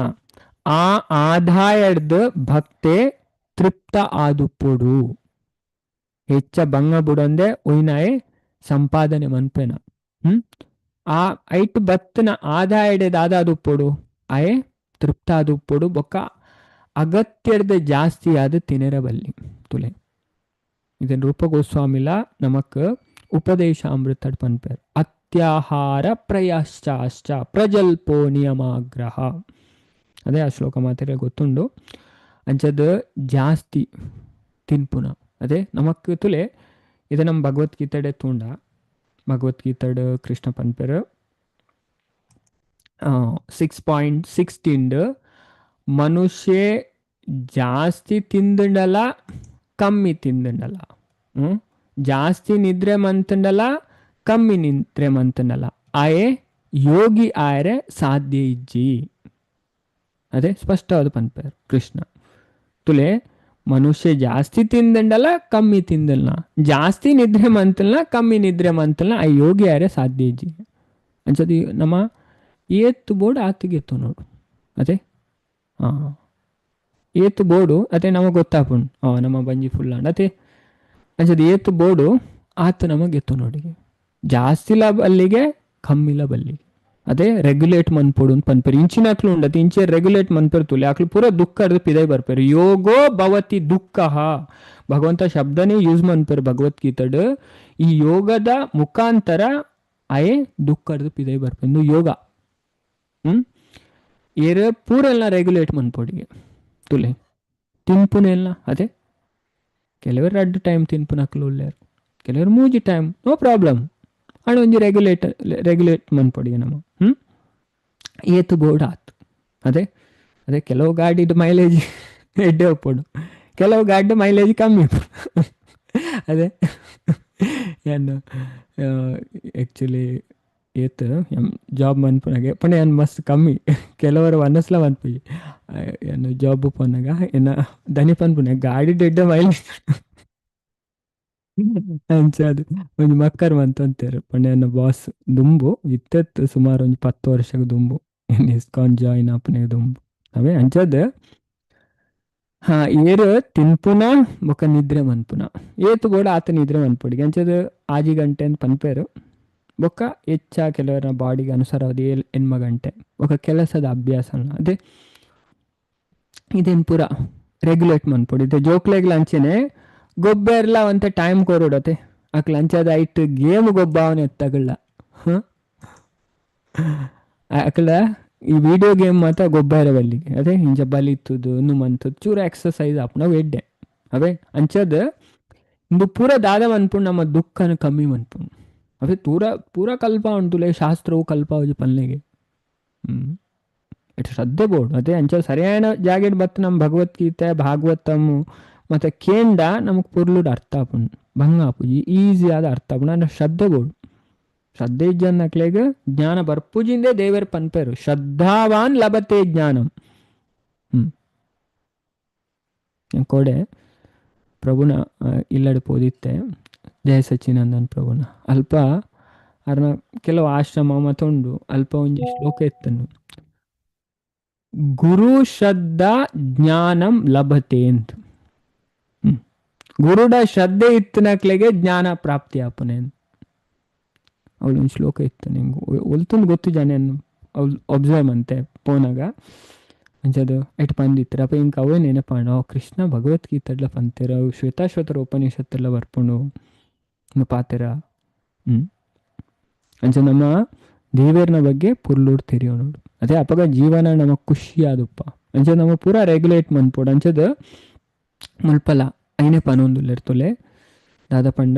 ಆ ಆದಾಯಡ್ದು ಭಕ್ತೆ ತೃಪ್ತ ಆದುಪ್ಪೊಡು. ಹೆಚ್ಚ ಬಂಗ ಬುಡೊಂದೆ ಒಯ್ನಾಯೆ ಸಂಪಾದನೆ ಮನ್ಪೆನ. ಆ ಐಟ್ ಬತ್ತನ ಆದಾಯಡೆ ದಾದಾದುಪ್ಪೊಡು ಆಯೆ ತೃಪ್ತ ಆದುಪ್ಪೊಡು. ಬೊಕ್ಕ ಅಗತ್ಯದ ಜಾಸ್ತಿ ಆದ ತಿನೆರಬಲ್ಲಿ ತುಲೆ. ಇದನ್ ರೂಪ ಗೋಸ್ವಾಮಿಲ ನಮಕ್ ಉಪದೇಶ ಅಮೃತ ಪನ್ಪೇರ್. ಅತ್ಯಾಹಾರ ಪ್ರಯಾಶ್ಚಾಶ್ಚ ಪ್ರಜಲ್ಪೋ ನಿಯಮಾಗ್ರಹ. ಅದೇ ಆ ಶ್ಲೋಕ ಮಾತ್ರ ಗೊತ್ತುಂಡು. ಅಂಚದ ಜಾಸ್ತಿ ತಿನ್ಪುನ ಅದೇ ನಮಕ್ ತುಲೆ. ಇದು ನಮ್ಮ ಭಗವದ್ಗೀತೆಡೆ ತೂಂಡ, ಭಗವದ್ಗೀತೆಡ್ ಕೃಷ್ಣ ಪನ್ಪೇರ್ 6.16 ಮನುಷ್ಯ ಜಾಸ್ತಿ ತಿಂದಂಡಲ ಕಮ್ಮಿ ತಿಂದಂಡಲ, ಜಾಸ್ತಿ ನಿದ್ರೆ ಮಂತಂಡಲ ಕಮ್ಮಿ ನಿದ್ರೆ ಮಂತಂಡಲ ಆಯೆ ಯೋಗಿ ಆಯರೆ ಸಾಧ್ಯ ಇಜ್ಜಿ. ಅದೇ ಸ್ಪಷ್ಟವಾದ ಪನ್ಪೇರ್ ಕೃಷ್ಣ. ತುಲೆ ಮನುಷ್ಯ ಜಾಸ್ತಿ ತಿಂದಂಡಲ ಕಮ್ಮಿ ತಿಂದಲ್ಲ, ಜಾಸ್ತಿ ನಿದ್ರೆ ಮಂತಲ್ಲ ಕಮ್ಮಿ ನಿದ್ರೆ ಮಂತಲ್ಲ ಆ ಯೋಗಿ ಆಯರೆ ಸಾಧ್ಯ ಇಜ್ಜಿ. ಅಂಚದಿ ನಮ್ಮ ಏತ್ತು ಬೋರ್ಡ್ ಆತಿಗೆತ್ತು ನೋಡು. ಅದೇ ಏತು ಬೋರ್ಡು ಅದೇ ನಮಗೆ ಗೊತ್ತಾಪುಂಡು ನಮ್ಮ ಬಂಜಿ ಫುಲ್ ಅಂಡ್ ಅದೇ ಅಂಚದ ಏತು ಬೋರ್ಡು ಆತ ನಮಗೆ ಎತ್ತು ನೋಡಿ, ಜಾಸ್ತಿ ಲಾಭ ಅಲ್ಲಿಗೆ ಕಮ್ಮಿ ಲಾಭ ಅಲ್ಲಿಗೆ. ಅದೇ ರೆಗ್ಯುಲೇಟ್ ಮನ್ಪೊಡು ಅಂತ ಪನ್ಪೇರು. ಇಂಚಿನಕ್ಲು ಉಂಡತಿ ಇಂಚೆ ರೆಗ್ಯುಲೇಟ್ ಮನ್ಪೇರು ತುಲೆ ಆಕ್ಲು ಪೂರ ದುಃಖ ಅರ್ದು ಪಿದೈ ಬರ್ಪೇರು. ಯೋಗೋ ಭವತಿ ದುಃಖ ಭಗವಂತ ಶಬ್ದನೇ ಯೂಸ್ ಮನ್ಪೇರು ಭಗವದ್ಗೀತೆಡ್. ಈ ಯೋಗದ ಮುಖಾಂತರ ಆಯೆ ದುಃಖ ಅರ್ದು ಪಿದೈ ಬರ್ಪೇರು ಯೋಗ. ಏರ್ ಪೂರೆಲ್ಲ ರೆಗ್ಯುಲೇಟ್ ಮನ್ಪೊಡಿಗೆ ತುಲೆ ತಿನ್ಪುನೆಲ್ಲ. ಅದೇ ಕೆಲವರು ರಡ್ಡು ಟೈಮ್ ತಿನ್ಪುನಕ್ಲು ಉಲ್ಲೇರು, ಕೆಲವರು ಮೂಜಿ ಟೈಮ್, ನೋ ಪ್ರಾಬ್ಲಮ್. ಅಂಡ್ ಒಂಜಿ ರೆಗ್ಯುಲೇಟ್ ರೆಗ್ಯುಲೇಟ್ ಮನ್ಪೊಡಿಗೆ ನಮ್ಮ ಏತು ಬೋರ್ಡ್ ಆತು. ಅದೇ ಅದೇ ಕೆಲವು ಗಾಡಿದು ಮೈಲೇಜ್ ಎಡ್ಡೆ ಉಪ್ಪುಡು, ಕೆಲವು ಗಾಡಿ ಮೈಲೇಜ್ ಕಮ್ಮಿ ಉಪ್ಪುಡು. ಅದೇ ಏನು ಆ್ಯಕ್ಚುಲಿ ಏತ್ ಎಮ್ ಜಾಬ್ ಮನ್ಪುನಾಗೆ ಪಂಡ ಏನ್ ಮಸ್ತ್ ಕಮ್ಮಿ ಕೆಲವರು ವನಸ್ಲ ಮನ್ಪುಜಿ. ಏನು ಜಾಬ್ ಪೋನಾಗ ಏನ ದನಿ ಪನ್ಪುನೆ ಗಾಡಿ ಎಡ್ಡೆ ಮೈಲೇಜ್. ಅಂಚಾದ್ ಒಂಜಿ ಮಕ್ಕರ್ ಮಂತೊಂತೆರ್ ಪಂಡ ಎನ್ನ ಬಾಸ್ ದುಂಬು ಇತ್ತೆತ್ ಸುಮಾರು ಒಂಜಿ 10 ವರ್ಷಗ್ ದುಂಬು ಇಸ್ಕಾನ್ ಜಾಯಿನ್ ಆಪುನೆ ದುಂಬು ಅವೇ ಅಂಚಾದ್ ಹಾ ಏರ್ ತಿನ್ಪುನ ಬೊಕ ನಿದ್ರೆ ಮನ್ಪುನ ಏತ್ ಬೋಡ ಆತ ನಿದ್ರೆ ಮನ್ಪೊಡಿಗೆ ಅಂಚಾದ್ 6 ಗಂಟೆ ಅಂತ ಪನ್ಪೇರು ಬೊಕ್ಕ ಹೆಚ್ಚ ಕೆಲವರ ಬಾಡಿಗೆ ಅನುಸಾರವಾದ 7 ಗಂಟೆ ಬೊಕ್ಕ ಕೆಲಸದ ಅಭ್ಯಾಸ ಅದೇ ಇದೇನು ಪೂರ ರೆಗ್ಯುಲೇಟ್ ಮನ್ಪೊಡು ಇತ್ತೆ ಜೋಕ್ಲೆಗ್ಲ ಅಂಚೆನೆ ಗೊಬ್ಬೆರ್ಲ ಒಂತೆ ಟೈಮ್ ಕೊರೊಡತೆ ಅಕ್ಲ ಅಂಚಾದ ಐಟ್ ಗೇಮ್ ಗೊಬ್ಬಾವನೆ ಎತ್ತಗಳ್ಳ ಅಕ್ಲ ಈ ವಿಡಿಯೋ ಗೇಮ್ ಮಾತ್ರ ಗೊಬ್ಬರ ಬಲ್ಲಿಗೆ ಅದೇ ಇಂಚ ಬಲಿತ್ತದು ನುಮಂತದ್ದು ಚೂರು ಎಕ್ಸಸೈಸ್ ಆಪುನ ಎಡ್ಡೆ ಅವೇ ಅಂಚದ ಇಂದು ಪೂರ ದಾದ ಮನ್ಪುಂಡು ನಮ್ಮ ದುಃಖನ ಕಮ್ಮಿ ಮನ್ಪುಂಡು ಅವೇ ಪೂರ ಪೂರ ಕಲ್ಪ ಉಂಟುಲೆ ಶಾಸ್ತ್ರವು ಕಲ್ಪ ಪನ್ಲೆಗೆ ಇಟ್ಟು ಶ್ರದ್ಧೆ ಬೋಡು ಅದೇ ಅಂಚ ಸರಿಯಾದ ಜಾಗೆಡ್ ಬತ್ತು ನಮ್ಮ ಭಗವದ್ಗೀತೆ ಭಾಗವತಮ್ ಮತ್ತು ಕೇಂಡ ನಮಗೆ ಪೊರ್ಲುಡು ಅರ್ಥ ಆಪುಂಡು ಭಂಗ ಆಪುಜಿ ಈಸಿ ಆದ ಅರ್ಥ ಆಪುಂಡು ಅಂದ್ರೆ ಶ್ರದ್ಧೆ ಬೋಡು ಶ್ರದ್ಧೆ ಇಜ್ಜನ್ನಕ್ಲೆಗ್ ಜ್ಞಾನ ಬರ್ಪುಜಿಂದೇ ದೇವರು ಪನ್ಪೇರು ಶ್ರದ್ಧಾವಾನ್ ಲಭತೆ ಜ್ಞಾನಂ. ಕೋಡೆ ಪ್ರಭುನ ಇಲ್ಲಡೆ ಪೋದಿತ್ತೆ ಜಯ ಸಚ್ಚಿನಂದನ್ ಪ್ರಭುನ ಅಲ್ಪ ಅರ್ನ ಕೆಲವು ಆಶ್ರಮ ಮತ್ತೊಂಡು ಅಲ್ಪ ಒಂಜಿ ಶ್ಲೋಕ ಇತ್ತನು ಗುರು ಶ್ರದ್ಧಾ ಜ್ಞಾನಂ ಲಭತೆ ಅಂತ. ಗುರುಡ ಶ್ರದ್ಧೆ ಇತ್ತನಕ್ಲೆಗೆ ಜ್ಞಾನ ಪ್ರಾಪ್ತಿ ಆಪುನೆ ಅವಳು ಒಂದು ಶ್ಲೋಕ ಇತ್ತು ನಿಂಗೆ ಒಲ್ತುಂದು ಗೊತ್ತು ಜಾನೆ ಅವ್ಳು ಒಬ್ಸರ್ವ್ ಅಂತೆ ಪೋನಾಗ ಅಂಚದು ಎಟ್ ಪಂದಿತ್ತರ ಅಪ್ಪ ಇಂಕ ಅವೇ ನೆನಪಾಂಡ ಕೃಷ್ಣ ಭಗವದ್ಗೀತೆಡ್ಲ ಪಂತೀರ ಶ್ವೇತಾಶ್ವತರ ಉಪನಿಷತ್ತೆಲ್ಲ ಬರ್ಪುಂಡು ಪಾತೆರ. ಅಂಚ ನಮ್ಮ ದೇವೇರ್ನ ಬಗ್ಗೆ ಪುರ್ಲೂರ್ ತೆರಿಯೋ ನೋಡು ಅದೇ ಅಪಗ ಜೀವನ ನಮಗ್ ಖುಷಿ ಆದುಪ್ಪ ಅಂಚ ನಮ್ಮ ಪೂರ ರೆಗ್ಯುಲೇಟ್ ಮನ್ಪೊಡು ಅಂಚದ ಮುಲ್ಪಲ ಐನೆ ಪನೊಂದುಲ್ಲೆರ್ತೊಲೆ ದಾದ ಪಂಡ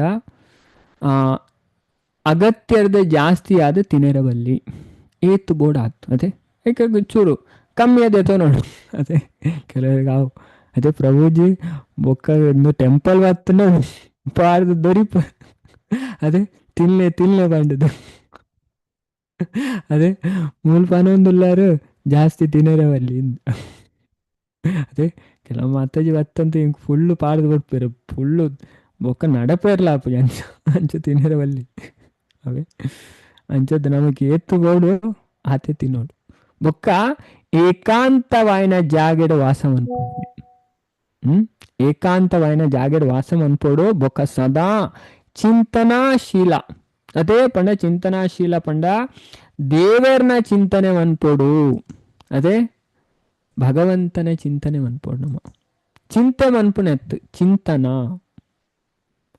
ಅಗತ್ಯದ ಜಾಸ್ತಿ ಆದ ತಿನೆರಬಲ್ಲಿ ಏತು ಬೋರ್ಡ್ ಆತು ಅದೇ ಏಕ ಚೂರು ಕಮ್ಮಿ ಅದೇತೋ ನೋಡು ಅದೇ ಕೆಲವರಿಗೆ ಅವು ಅದೇ ಪ್ರಭುಜಿ ಬೊಕ್ಕ ಒಂದು ಟೆಂಪಲ್ ಬತ್ತನ ಪಾರ್ದು ದೊರಿಪ ಅದೇ ತಿನ್ಲೆ ತಿನ್ಲೆ ಬಂಡದು ಅದೇ ಮೂಲ ಪನೊಂದುಲ್ಲಾರು ಜಾಸ್ತಿ ತಿನ್ನರವಲ್ಲಿ ಅದೇ ಕೆಲವು ಮಾತಾಜಿ ಬತ್ತಂತ ಹಿಂಗೆ ಫುಲ್ಲು ಪಾರ್ದು ಕೊಡ್ಪೇರು ಫುಲ್ಲು ಬೊಕ್ಕ ನಡಪೇರ್ಲ ಆಪುಜಿ ಅಂಚ ಅಂಚ ತಿನ್ನರವಲ್ಲಿ ಅವೇ ಅಂಚದ್ದು ನಮಗೆ ಏತ್ತು ಬೋಡು ಆತೆ ತಿನ್ನೋಡು ಬೊಕ್ಕ ಏಕಾಂತವಾಯಿನ ಜಾಗೆಡ್ ವಾಸ ಮನ್ಪೊಡು. ಏಕಾಂತವಾಯಿನ ಜಾಗೆಡ್ ವಾಸ ಮನ್ಪೊಡು ಬೊಕ್ಕ ಸದಾ ಚಿಂತನಾಶೀಲ ಅದೇ ಪಂಡ ಚಿಂತನಾಶೀಲ ಪಂಡ ದೇವರ್ನ ಚಿಂತನೆ ಮನ್ಪೊಡು ಅದೇ ಭಗವಂತನ ಚಿಂತನೆ ಮನ್ಪೊಡು ನಮ್ಮ ಚಿಂತೆ ಮನ್ಪುನೆತ್ತು ಚಿಂತನ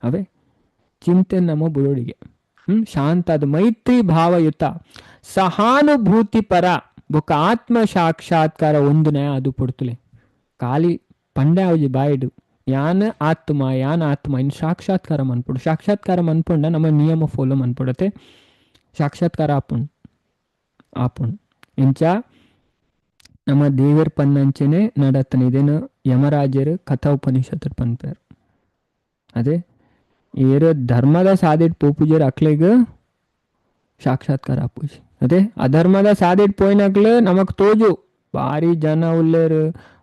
ಅವೇ ಚಿಂತೆ ನಮ್ಮ ಬುಡೋಡಿಗೆ. ಶಾಂತ ಅದು ಮೈತ್ರಿ ಭಾವಯುತ ಸಹಾನುಭೂತಿ ಪರ ಬೊಕ್ಕ ಆತ್ಮ ಸಾಕ್ಷಾತ್ಕಾರ ಒಂದುನೇ ಅದು ಪೊಡ್ತುಲೆ ಖಾಲಿ ಪಂಡೆ ಅವಜಿ ಬಾಯಿಡು ಯಾನ್ ಆತ್ಮ ಯಾನ್ ಆತ್ಮ ಇನ್ನು ಸಾಕ್ಷಾತ್ಕಾರ ಮನ್ಪೊಡು ಸಾಕ್ಷಾತ್ಕಾರ ಮನ್ಪೊಂಡ ನಮ್ಮ ನಿಯಮ ಫಾಲೋ ಮನ್ಪೊಡತೆ ಸಾಕ್ಷಾತ್ಕಾರ ಆಪುಂಡು ಆಪುಂಡು ಇಂಚ ನಮ್ಮ ದೇವರ ಪನ್ನಂಚೆನೆ ನಡತನ ಇದೇನು ಯಮರಾಜರು ಕಥಾ ಉಪನಿಷತ್ತು ಪನ್ಪೇರು ಅದೇ ಏರು ಧರ್ಮದ ಸಾದಿಟ್ ಪೋಪುಜರ್ ಅಕ್ಲೆಗ್ ಸಾಕ್ಷಾತ್ಕಾರ ಆಪುಜಿ ಅದೇ ಅಧರ್ಮದ ಸಾದಿಟ್ ಪೋಯಿನಕ್ಲು ನಮಕ್ ತೋಜು ಭಾರಿ ಜನ ಉಲ್ಲೇರು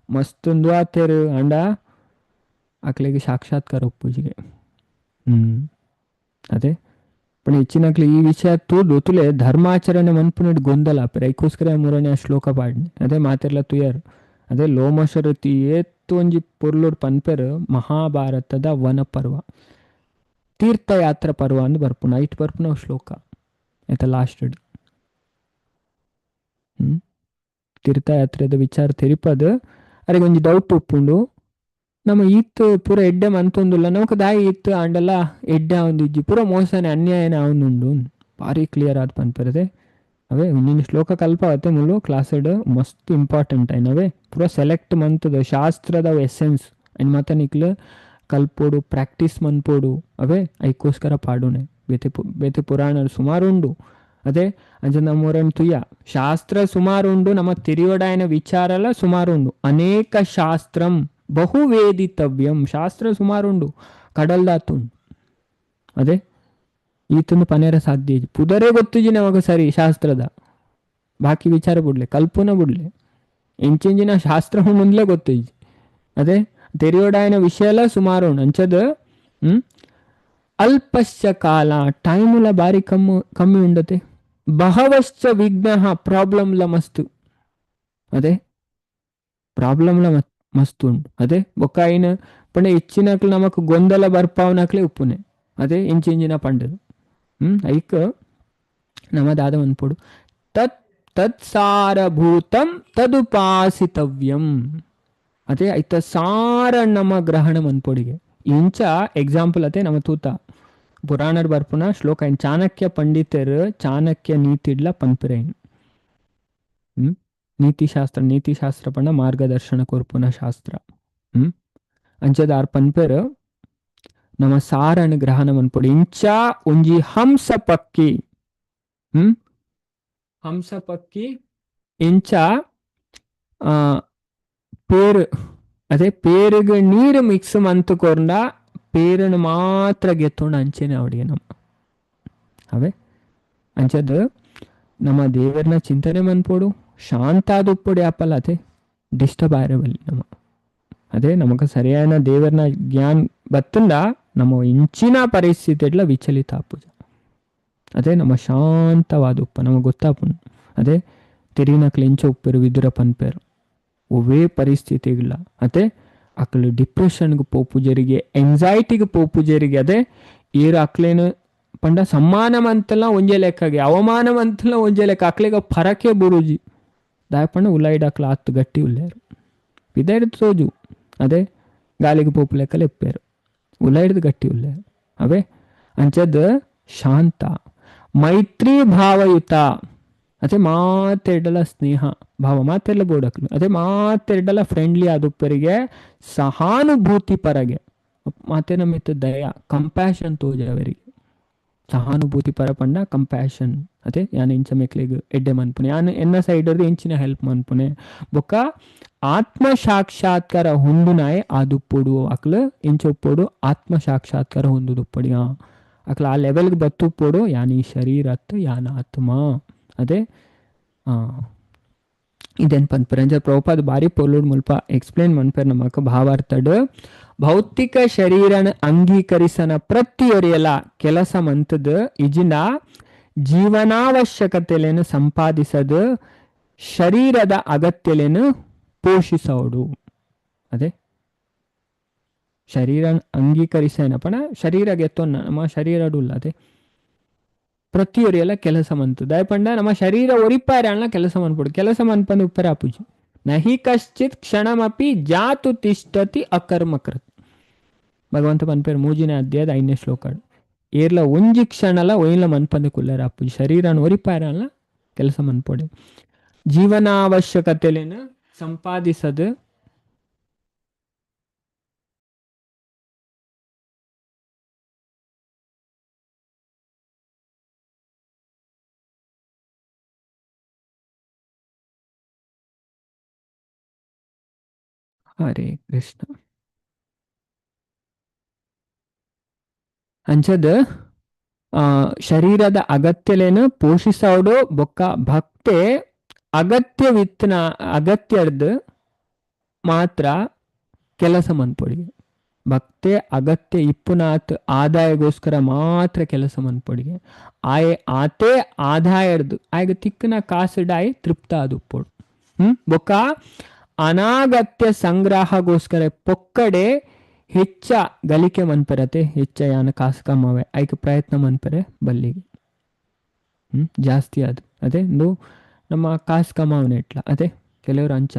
ಮಸ್ತ್ ಆತೇರು ಅಂಡ ಅಕ್ಲೆಗ್ ಸಾಕ್ಷಾತ್ಕಾರ ಒಪ್ಪುಜಿಗೆ. ಅದೇ पण ಹೆಚ್ಚಿನಕ್ಲು ಈ ವಿಷಯ ತೂದು ತುಲೆ ಧರ್ಮಾಚರಣೆ ಮನ್ಪುನೆಡ್ ಗೊಂದಲ ಆಪೆರ್ ಐಕೋಸ್ಕರ ಮುರನೆ ಆ ಶ್ಲೋಕ ಪಾಡ್ನೆ ಅದೇ ಮಾತೆರ್ಲ ತುಯರ್ ಅದೇ ಲೋಮಶರತಿ ಏತ್ ಒಂಜಿ ಪೊರ್ಲುಡ್ ಪನ್ಪೆರ್ ಮಹಾಭಾರತದ ವನ ಪರ್ವ ತೀರ್ಥಯಾತ್ರ ಪರ್ವ ಅಂದ್ ಬರ್ಪುಂಡು ಐಟ್ ಬರ್ಪುನ ಶ್ಲೋಕ ಆಯ್ತ ಲಾಸ್ಟ್ ತೀರ್ಥಯಾತ್ರೆದ ವಿಚಾರ ತೆರಿಪದ್ ಅರೆಗ್ ಒಂಜಿ ಡೌಟ್ ಉಪ್ಪುಂಡು ನಮ್ಮ ಈತ್ ಪೂರ ಎಡ್ಡೆ ಮಂತೊಂದುಲ್ಲ ನಮಕ್ ದಾಯಿ ಇತ್ತು ಆಂಡಲ ಎಡ್ಡೆ ಆವೊಂದಿಜ್ಜಿ ಪೂರ ಮೋಸನೆ ಅನ್ಯಾಯನೆ ಆವೊಂದುಂಡು ಭಾರಿ ಕ್ಲಿಯರ್ ಆದ್ ಪನ್ಪೆರ್ ಅವೇ ಒಂಜಿನ ಶ್ಲೋಕ ಕಲ್ಪಾವತ್ತೆ ಮುಲು ಕ್ಲಾಸ್ಡ್ ಮಸ್ತ್ ಇಂಪಾರ್ಟೆಂಟ್ ಐನ್ ಅವೇ ಪೂರ ಸೆಲೆಕ್ಟ್ ಮಂತದ ಶಾಸ್ತ್ರದ ಎಸೆನ್ಸ್ ಐನ್ ಮಾತ ನಿಕ್ಲು ಕಲ್ಪೊಡು ಪ್ರಾಕ್ಟೀಸ್ ಮನ್ಪೊಡು ಅವೇ ಐಕೋಸ್ಕರ ಪಾಡುನೆ ಬೇತೆ ಬೇತೆ ಪುರಾಣ ಸುಮಾರು ಉಂಡು ಅದೇ ಅಂಚ ನಮ್ಮೂರನ್ ತುಯ್ಯ ಶಾಸ್ತ್ರ ಸುಮಾರು ಉಂಡು ನಮ್ಮ ತಿರಿಯೋಡಾಯನ ವಿಚಾರಲ ಸುಮಾರು ಉಂಡು ಅನೇಕ ಶಾಸ್ತ್ರಂ ಬಹುವೇದಿತವ್ಯಂ ಶಾಸ್ತ್ರ ಸುಮಾರು ಉಂಡು ಕಡಲ್ದಾತುಂಡು ಅದೇ ಈತನು ಪನೇರ ಸಾಧ್ಯ ಇಜ್ಜಿ ಪುದರೇ ಗೊತ್ತುಜಿ ನಮಗ ಸರಿ ಶಾಸ್ತ್ರದ ಬಾಕಿ ವಿಚಾರ ಬುಡ್ಲೆ ಕಲ್ಪನ ಬುಡ್ಲೆ ಇಂಚಿಂಚಿನ ಶಾಸ್ತ್ರ ಮುಂದ್ಲೆ ಗೊತ್ತಿಜ್ಜಿ ಅದೇ ತೆರಿಯೋಡಾಯನ ವಿಷಯ ಎಲ್ಲ ಸುಮಾರು ಉಂಡು ಅಂಚದ. ಅಲ್ಪಶ್ಚ ಕಾಲ ಟೈಮುಲ ಬಾರಿ ಕಮ್ಮು ಕಮ್ಮಿ ಉಂಡತೆ. ಬಹವಶ್ಚ ವಿಘ್ನ ಪ್ರಾಬ್ಲಮ್ಲ ಮಸ್ತು. ಅದೇ ಪ್ರಾಬ್ಲಮ್ಲ ಮಸ್ತು ಉಂಡು. ಅದೇ ಬೊಕ್ಕ ಐನ್ ಪಂಡ ಹೆಚ್ಚಿನಕ್ಲು ನಮಕ್ ಗೊಂದಲ ಬರ್ಪಾವನಕ್ಲೆ ಉಪ್ಪುನೆ. ಅದೇ ಇಂಚಿಂಚಿನ ಪಂಡದು. ಐಕ್ ನಮ ದಾದ ಮನ್ಪೊಡು ತತ್ ತತ್ಸಾರಭೂತಂ ತದುಪಾಸಿತವ್ಯಂ. ಅದೇ ಐತ ಸಾರ ನಮ್ಮ ಗ್ರಹಣ ಮನ್ಪೊಡಿಗೆ. ಇಂಚ ಎಕ್ಸಾಂಪಲ್ ಅತೆ ನಮ್ಮ ತೂತ ಪುರಾಣಡ್ ಬರ್ಪುನ ಶ್ಲೋಕ ಇನ್ ಚಾಣಕ್ಯ ಪಂಡಿತರು ಚಾಣಕ್ಯ ನೀತಿಡ್ಲ ಪನ್ಪುರೈನ್. ನೀತಿಶಾಸ್ತ್ರ ನೀತಿಶಾಸ್ತ್ರ ಪಂಡ ಮಾರ್ಗದರ್ಶನ ಕೊರ್ಪುನ ಶಾಸ್ತ್ರ. ಅಂಚದ ಆರ್ ಪನ್ಪೆರ್ ನಮ್ಮ ಸಾರಣ ಗ್ರಹಣ ಮನ್ಪೊಡು. ಇಂಚ ಒಂಜಿ ಹಂಸ ಪಕ್ಕಿ ಹಂಸ ಪಕ್ಕಿ ಇಂಚ ಪೇರು ಅದೇ ಪೇರುಗೆ ನೀರು ಮಿಕ್ಸ್ ಮಂತುಕೊಂಡ ಪೇರನ್ನು ಮಾತ್ರ ಗೆತ್ತೊಂಡು ಅಂಚೆನೆ ಅವಡಿಗೆ ನಮ್ಮ ಅವೇ ಅಂಚದು ನಮ್ಮ ದೇವರನ್ನ ಚಿಂತನೆ ಮನ್ಪೊಡು ಶಾಂತಾದ ಉಪ್ಪೊಡು ಯಾಪಲ್ಲ ಅದೇ ಡಿಸ್ಟರ್ಬ್ ಆಯಿರಬಲ್ಲಿ ನಮ್ಮ. ಅದೇ ನಮಗ ಸರಿಯಾದ ದೇವರನ್ನ ಜ್ಞಾನ ಬತ್ತಂದ ನಮ್ಮ ಇಂಚಿನ ಪರಿಸ್ಥಿತಿ ವಿಚಲಿತ ಆಪುಜ. ಅದೇ ನಮ್ಮ ಶಾಂತವಾದ ಉಪ್ಪ ನಮಗೆ ಗೊತ್ತಾಪುಂಡು. ಅದೇ ತೆರಿನಕ್ಲು ಇಂಚ ಉಪ್ಪೇರು ವಿದುರ ಪನ್ಪೇರು ಒವ್ವೇ ಪರಿಸ್ಥಿತಿಗಳ ಅದೇ ಅಕ್ಲು ಡಿಪ್ರೆಷನ್ಗೆ ಪೋಪು ಜರಿಗೆ ಎಂಗ್ಸೈಟಿಗೆ ಪೋಪು ಜರಿಗೆ ಅದೇ ಏರು ಅಕ್ಲೇನು ಪಂಡ ಸಮ್ಮಾನ ಮಂತಲ್ಲ ಒಂಜೆ ಲೆಕ್ಕಾಗೆ ಅವಮಾನ ಮಂತಲ್ಲ ಒಂಜೆ ಲೆಕ್ಕ ಅಕ್ಲೆಗ ಫರಕೆ ಬುರುಜಿ ದಾಯ ಪಂಡ ಉಲೈಡ್ ಅಕ್ಲ ಆತ್ ಗಟ್ಟಿ ಉಲ್ಲೇರು ಪಿದೈಡ್ ತೋಜು ಅದೇ ಗಾಲಿಗೆ ಪೋಪು ಲೆಕ್ಕಲೆ ಎಪ್ಪೇರು ಉಲೈಡ್ದು ಗಟ್ಟಿ ಉಲ್ಲೇರು ಅವೇ ಅಂಚದ ಶಾಂತ ಮೈತ್ರಿ ಭಾವಯುತ ಅದೇ ಮಾತೆರಡಲ ಸ್ನೇಹ ಭಾವ ಮಾತೆಲ್ಲ ಬೋಡಕ್ಲು ಅದೇ ಮಾತೆರಡಲ ಫ್ರೆಂಡ್ಲಿ ಆದುಪ್ಪರಿಗೆ ಸಹಾನುಭೂತಿ ಪರಗೆ ಮಾತೆ ನಮ್ಮಿತ್ತು ದಯ ಕಂಪ್ಯಾಷನ್ ತೋಜ ಅವರಿಗೆ ಸಹಾನುಭೂತಿ ಪರ ಪಂಡ ಕಂಪ್ಯಾಷನ್ ಅದೇ ಯಾನ್ ಇಂಚ ಮೆಕ್ಲೆಗ್ ಎಡ್ಡೆ ಮನ್ಪುನೆ ಯಾನ್ ಎನ್ನ ಸೈಡ್ ಇಂಚಿನ ಹೆಲ್ಪ್ ಮನ್ಪುನೆ ಬೊಕ್ಕ ಆತ್ಮ ಸಾಕ್ಷಾತ್ಕಾರ ಹೊಂದುನಾಯೆ ಆದುಪ್ಪೊಡು ಅಕ್ಲು ಇಂಚ ಉಪ್ಪೊಡು ಆತ್ಮ ಸಾಕ್ಷಾತ್ಕಾರ ಹೊಂದುದುಪ್ಪೊಡಿ ಅಕ್ಲ ಆ ಲೆವೆಲ್ಗೆ ಬತ್ತುಪ್ಪೊಡು ಯಾನ್ ಈ ಶರೀರ ಅತ್ತು ಯಾನ್ ಆತ್ಮ ಅದೇ ಇದೇನು ಪನ್ಪೆರ್ ಅಂಚ ಪ್ರಭುಪಾದ ಬಾರಿ ಪೊರ್ಲುಡ್ ಮುಲ್ಪ ಎಕ್ಸ್ಪ್ಲೇನ್ ಮನ್ಪೆರ್ ನಮಕ್ ಭಾವಾರ್ಥಡ್ ಭೌತಿಕ ಶರೀರನ ಅಂಗೀಕರಿಸನ ಪ್ರತಿಯೊರಿಯಲ ಕೆಲಸ ಮಂತದ ಇಜಿನ ಜೀವನಾವಶ್ಯಕತೆಲೇನು ಸಂಪಾದಿಸದು ಶರೀರದ ಅಗತ್ಯಲೇನು ಪೋಷಿಸೋಡು. ಅದೇ ಶರೀರ ಅಂಗೀಕರಿಸೇನಪಣ ಶರೀರ ಗೆತ್ತೊನ್ನ ನಮ್ಮ ಶರೀರಡುಲ್ಲ ಅದೇ ಪ್ರತಿಯೊರಿಯಲ್ಲ ಕೆಲಸ ಮಂತು ದಯಪಂಡ ನಮ್ಮ ಶರೀರ ಒರಿಪಾರೆ ಅಣ್ಣ ಕೆಲಸ ಮನ್ಪೊಡು ಕೆಲಸ ಮನ್ಪಂದು ಉಪ್ಪರ ಆಪುಜಿ. ನಹಿ ಕಶ್ಚಿತ್ ಕ್ಷಣಮಪಿ ಜಾತು ತಿಷ್ಟತಿ ಅಕರ್ಮಕೃತ್ ಭಗವಂತ ಪನ್ಪೇರು ಮೂಜಿನ ಅಧ್ಯಾಯದ 5ನೇ ಶ್ಲೋಕ. ಏರ್ಲ ಒಂಜಿ ಕ್ಷಣಲ ಒಯ್ಲ ಮನ್ಪಂದು ಕುಲ್ಲರ ಆಪುಜಿ ಶರೀರನ ಒರಿಪಾರೆ ಅಣ್ಣ ಕೆಲಸ ಮನ್ಪೊಡು ಜೀವನಾವಶ್ಯಕತೆಲೇನು ಸಂಪಾದಿಸದು ಹರೇ ಕೃಷ್ಣ. ಅಂಚದ ಶರೀರದ ಅಗತ್ಯಲೇನು ಪೋಷಿಸೋಡು ಬೊಕ್ಕ ಭಕ್ತೆ ಅಗತ್ಯವಿತ್ನ ಅಗತ್ಯರ್ದು ಮಾತ್ರ ಕೆಲಸ ಮನ್ಪೊಡಿ. ಭಕ್ತೆ ಅಗತ್ಯ ಇಪ್ಪುನಾತ್ ಆದಾಯಗೋಸ್ಕರ ಮಾತ್ರ ಕೆಲಸ ಮನ್ಪೊಡಿಗೆ ಆಯೆ ಆತೇ ಆದಾಯರ್ದು ಆಯ್ಗ ತಿಕ್ಕನ ಕಾಸುಡಾಯಿ ತೃಪ್ತ ಆದುಪ್ಪೊಡು. ಬೊಕ್ಕ ಅನಾಗತ್ಯ ಸಂಗ್ರಹಗೋಸ್ಕರ ಪೊಕ್ಕಡೆ ಹೆಚ್ಚ ಗಲಿಕೆ ಮನ್ಪೆರತೆ ಹೆಚ್ಚ ಯಾನ ಕಾಸು ಕಮಾವೆ ಐಕ ಪ್ರಯತ್ನ ಮನ್ಪೆರೆ ಬಲ್ಲಿಗೆ ಜಾಸ್ತಿ ಅದು ಅದೇ ನಮ್ಮ ಕಾಸು ಕಮಾವನೆ ಇಟ್ಲ ಅದೇ ಕೆಲವರು ಅಂಚ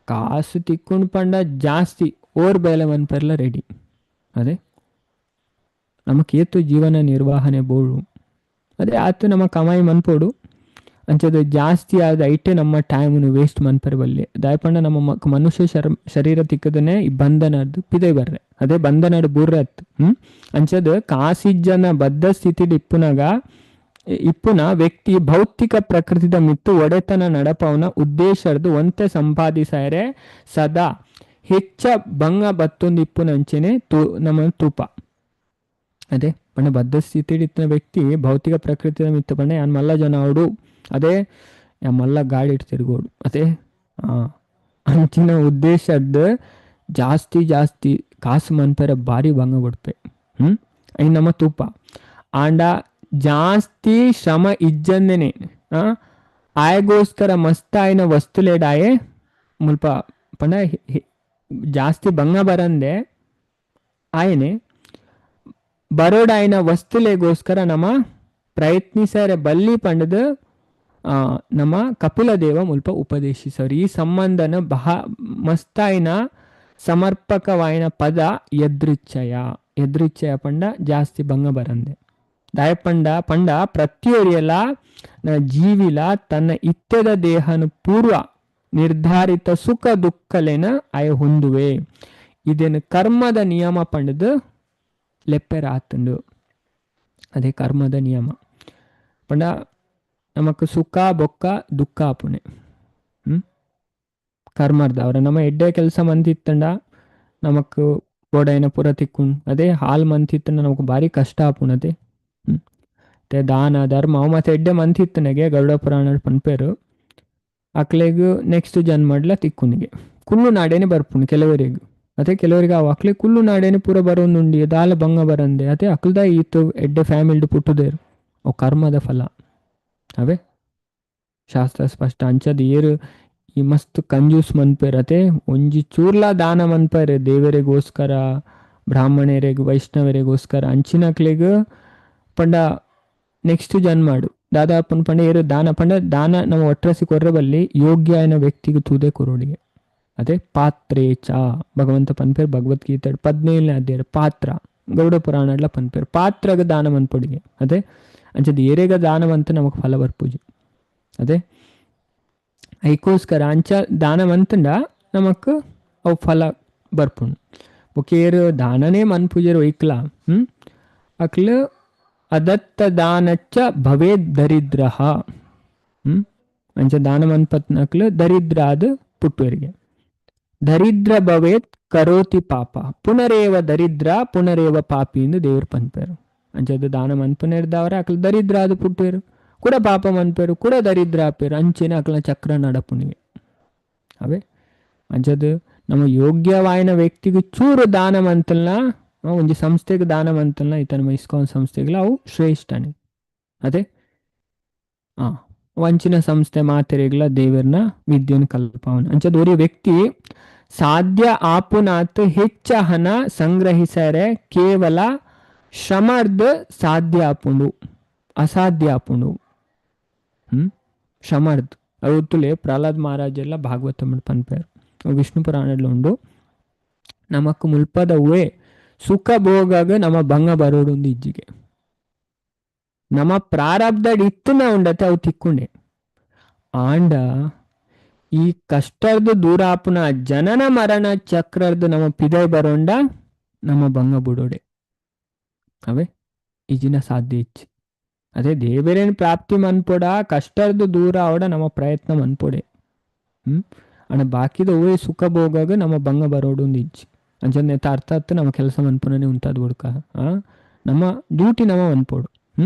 ಕಾಸು ತಿಕ್ಕೊಂಡು ಪಂಡ ಜಾಸ್ತಿ ಓರ್ ಬೇಲೆ ಮನ್ಪೆರ್ಲ ರೆಡಿ. ಅದೇ ನಮಕ್ ಏತು ಜೀವನ ನಿರ್ವಹಣೆ ಬೋಡು ಅದೇ ಆತು ನಮ್ಮ ಕಮಾಯಿ ಮನ್ಪೋಡು ಅಂಚದ ಜಾಸ್ತಿ ಆದ ಐಟೆ ನಮ್ಮ ಟೈಮನ್ನು ವೇಸ್ಟ್ ಮನ್ಪೆರೆ ಬಲ್ಲೆ ದಾಯಪಂಡ ನಮ್ಮ ಮನುಷ್ಯ ಶರೀರ ತಿಕ್ಕದನೆ ಈ ಬಂಧನದ್ದು ಪಿದೈ ಬರ್ರೆ ಅದೇ ಬಂಧನಡ್ ಬುರ್ರೆ ಅತ್ತು. ಅಂಚದ ಕಾಸಿಜ್ಜನ ಬದ್ಧ ಸ್ಥಿತಿಡ್ ಇಪ್ಪುನಾಗ ಇಪ್ಪುನ ವ್ಯಕ್ತಿ ಭೌತಿಕ ಪ್ರಕೃತಿದ ಮಿತ್ತು ಒಡೆತನ ನಡಪವನ ಉದ್ದೇಶರ್ದು ಒಂತೆ ಸಂಪಾದಿಸಾರೆ ಸದಾ ಹೆಚ್ಚ ಭಂಗ ಬತ್ತೊಂದು ಇಪ್ಪುನ ಅಂಚೆನೆ ನಮ್ಮ ತೂಪ. ಅದೇ ಪಂಡ ಬದ್ಧ ಸ್ಥಿತಿಡ್ ಇತ್ತಿನ ವ್ಯಕ್ತಿ ಭೌತಿಕ ಪ್ರಕೃತಿದ ಮಿತ್ತು ಪಂಡ ಯಾನ್ ಮಲ್ಲ ಜನ ಅವಡು ಅದೇ ಮಲ್ಲ ಗಾಡಿ ಇಟ್ಟು ತಿರುಗೋಡು ಅದೇ ಅಂಚಿನ ಉದ್ದೇಶದ್ದು ಜಾಸ್ತಿ ಜಾಸ್ತಿ ಕಾಸು ಮನ್ಪೆರೆ ಭಾರಿ ಭಂಗ ಕೊಡ್ಪೆ. ಐನ್ ನಮ್ಮ ತೂಪ ಆಂಡ ಜಾಸ್ತಿ ಶ್ರಮ ಇಜ್ಜಂದೆನೆ ಆಯಗೋಸ್ಕರ ಮಸ್ತಾಯಿನ ವಸ್ತುಲೆಡಾಯೆ ಮುಲ್ಪ ಪಂಡ ಜಾಸ್ತಿ ಬಂಗ ಬರಂದೆ ಆಯನೆ ಬರೋಡಾಯಿನ ವಸ್ತುಲೆಗೋಸ್ಕರ ನಮ್ಮ ಪ್ರಯತ್ನಿಸರೆ ಬಲ್ಲಿ ಪಂಡದು ನಮ್ಮ ಕಪಿಲ ದೇವ ಮುಲ್ಪ ಉಪದೇಶಿಸರು. ಈ ಸಂಬಂಧನ ಬಹ ಮಸ್ತಾಯಿನ ಸಮರ್ಪಕವಾಯಿನ ಪದ ಯದೃಚ್ಛಯ. ಯದೃಚ್ಛಯ ಪಂಡ ಜಾಸ್ತಿ ಭಂಗ ಬರಂದೆ ದಾಯಪಂಡ ಪಂಡ ಪ್ರತಿಯೊರಿಯಲ ಜೀವಿಲ ತನ್ನ ಇತ್ಯದ ದೇಹನು ಪೂರ್ವ ನಿರ್ಧಾರಿತ ಸುಖ ದುಃಖಲೇನ ಆಯ ಹೊಂದುವೆ. ಇದೇನು ಕರ್ಮದ ನಿಯಮ ಪಂಡದು ಲೆಪ್ಪೆರಾತಂಡು. ಅದೇ ಕರ್ಮದ ನಿಯಮ ಪಂಡ ನಮಕ್ ಸುಖ ಬೊಕ್ಕ ದುಃಖ ಆಪುಣೆ ಕರ್ಮರ್ದ ಅವರ ನಮ್ಮ ಎಡ್ಡೆ ಕೆಲಸ ಮಂತಿತ್ತಂಡ ನಮಕ್ ಬೋಡೈನ ಪುರ ತಿಕ್ಕುಂಡು. ಅದೇ ಹಾಲು ಮಂತಿತ್ತಂಡ ನಮಕ್ ಭಾರಿ ಕಷ್ಟ ಆಪುಣತೆ. ದಾನ ಧರ್ಮ ಅವು ಮತ್ತೆ ಎಡ್ಡೆ ಮಂತಿತ್ತನಿಗೆ ಗರುಡ ಪುರಾಣ ಪನ್ಪೇರು ಅಕ್ಲೆಗ್ ನೆಕ್ಸ್ಟ್ ಜನ್ಮಡ್ಲ ತಿಕ್ಕುನಿಗೆ ಕುಲ್ಲು ನಾಡೇನೆ ಬರ್ಪುಣು ಕೆಲವರಿಗೆ. ಅದೇ ಕೆಲವರಿಗೆ ಅವು ಅಕ್ಲೆ ಕುಲ್ಲು ನಾಡೇನೆ ಪೂರ ಬರೋನುಂಡಿ ದಾಲ ಭಂಗ ಬರಂದೆ ಅದೇ ಅಕ್ಲ್ದ ಈತು ಎಡ್ಡೆ ಫ್ಯಾಮಿಲಿಡ್ ಪುಟ್ಟುದೇರು ಅವು ಕರ್ಮದ ಫಲ ಅವೇ ಶಾಸ್ತ್ರ ಸ್ಪಷ್ಟ ಅಂಚದ ಏರು ಈ ಮಸ್ತ್ ಕಂಜೂಸ್ ಮನ್ಪೇರ್ ಅತೆ ಒಂಜಿ ಚೂರ್ಲ ದಾನ ಮನ್ಪೇರು ದೇವರಿಗೋಸ್ಕರ ಬ್ರಾಹ್ಮಣರಿಗ್ ವೈಷ್ಣವರಿಗೋಸ್ಕರ ಅಂಚಿನಕ್ಲೆಗ್ ಪಂಡ ನೆಕ್ಸ್ಟ್ ಜನ್ಮಾಡು ದಾದಾ ಪಂಡ ಪಂಡ ಏರು ದಾನ ಪಂಡ ದಾನ ನಮ್ಮ ಒಟ್ರಸಿ ಕೊರ್ರಬಲ್ಲಿ ಯೋಗ್ಯ అయిన ವ್ಯಕ್ತಿಗೆ ತೂದೆ ಕೊರೋಡಿಗೆ. ಅದೇ ಪಾತ್ರೇಚ ಭಗವಂತ ಪನ್ಪೇರ್ ಭಗವದ್ಗೀತೆ 17ನೇ ಅಧ್ಯಾಯ ಪಾತ್ರ ಗೌಡ ಪುರಾಣಡ್ಲ ಪನ್ಪೇರ್ ಪಾತ್ರಗ ದಾನ ಮನ್ಪೊಡಿಗೆ. ಅದೇ ಅಂಚದ ಏರೆಗ ದಾನವಂತ ನಮಕ್ ಫಲ ಬರ್ಪೂಜಿ. ಅದೇ ಐಕೋಸ್ಕರ ಅಂಚ ದಾನವಂತಂಡ ನಮಕ್ ಅವು ಫಲ ಬರ್ಪುಂಡು. ಬೊಕ ಏರು ದಾನನೇ ಮನ್ಪೂಜೆರ್ ಒಯ್ಕ್ಲ ಅಕ್ಲು ಅದತ್ತ ದಾನಚ್ಚ ಭವೇದ್ ದರಿದ್ರಃ. ಅಂಚ ದಾನ ಮನ್ಪತ್ನಕ್ಲು ದರಿದ್ರ ಅದು ಪುಟ್ಟುವರಿಗೆ. ದರಿದ್ರ ಭವೇತ್ ಕರೋತಿ ಪಾಪ ಪುನರೇವ ದರಿದ್ರ ಪುನರೇವ ಪಾಪಿ ಎಂದು ದೇವ್ರು ಪನ್ಪೇರು. ಅಂಚದ ದಾನ ಮನ್ಪುನೇರ್ದವರ ಅಕ್ಲು ದರಿದ್ರ ಅದು ಪುಟ್ಟುವೆರು ಕೂಡ ಪಾಪ ಮನ್ಪೇರು ಕೂಡ ದರಿದ್ರ ಆಪೇರು ಅಂಚೆನೆ ಅಕ್ಲ ಚಕ್ರ ನಡಪುನಿಗೆ. ಅವೇ ಅಂಚದು ನಮ್ಮ ಯೋಗ್ಯವಾಯಿನ ವ್ಯಕ್ತಿಗೆ ಚೂರು ದಾನ ಮಂತಲ್ನ ಒಂಜಿ ಸಂಸ್ಥೆಗೆ ದಾನ ಮಂತಲ್ನ ಈತ ನಮ್ಮ ಇಸ್ಕಾನ್ ಸಂಸ್ಥೆಗಳ ಅವು ಶ್ರೇಷ್ಠನೇ. ಅದೇ ವಂಚಿನ ಸಂಸ್ಥೆ ಮಾತೆರೆಗ್ಲ ದೇವರನ್ನ ವಿದ್ಯೆಯನ್ನು ಕಲ್ಪವನ. ಅಂಚದ ಒರಿ ವ್ಯಕ್ತಿ ಸಾಧ್ಯ ಆಪುನಾತ್ ಹೆಚ್ಚ ಹಣ ಸಂಗ್ರಹಿಸರೆ ಕೇವಲ ಶ್ರಮರ್ದ ಸಾಧ್ಯ ಆಪುಂಡು ಅಸಾಧ್ಯ ಆಪುಂಡು. ಶ್ರಮರ್ದ್ ಅವು ಪ್ರಹ್ಲಾದ್ ಮಹಾರಾಜ್ ಎಲ್ಲ ಭಾಗವತ ಪನ್ಪೇರು ವಿಷ್ಣು ಪುರಾಣದಲ್ಲಿ ಉಂಡು. ನಮಕ್ ಮುಲ್ಪದ ಹೂವೆ ಸುಖ ಭೋಗಾಗ ನಮ್ಮ ಭಂಗ ಬರೋಡು ಇಜ್ಜಿಗೆ ನಮ್ಮ ಪ್ರಾರಬ್ಧ ಇತ್ತನ ಉಂಡತೆ ಅವು ತಿಕ್ಕೊಂಡೆ. ಆಂಡ ಈ ಕಷ್ಟರ್ದು ದೂರಾಪುನ ಜನನ ಮರಣ ಚಕ್ರರ್ದು ನಮ್ಮ ಪಿದೈ ಬರೋಂಡ ನಮ್ಮ ಭಂಗ ಬುಡೋಡೆ ಅವೇ ಈಜಿನ ಸಾಧ್ಯ ಇಚ್ಚು. ಅದೇ ದೇವರೇನು ಪ್ರಾಪ್ತಿ ಮನ್ಪೊಡ ಕಷ್ಟರ್ದು ದೂರ ಅವಡ ನಮ್ಮ ಪ್ರಯತ್ನ ಮನ್ಪೊಡೆ. ಅಣ್ಣ ಬಾಕಿದ ಹೂವೇ ಸುಖ ಭೋಗಾಗ ನಮ್ಮ ಭಂಗ ಬರೋಡು ಒಂದು ಇಜ್ಜಿ. ಅಂಚನೆ ಅರ್ಥ ನಮ್ಮ ಕೆಲಸ ಮನ್ಪುನೇ ಉಂಟಾದ ಬುಡ್ಕ ನಮ್ಮ ಡ್ಯೂಟಿ ನಮ್ಮ ಮನ್ಪೋಡು.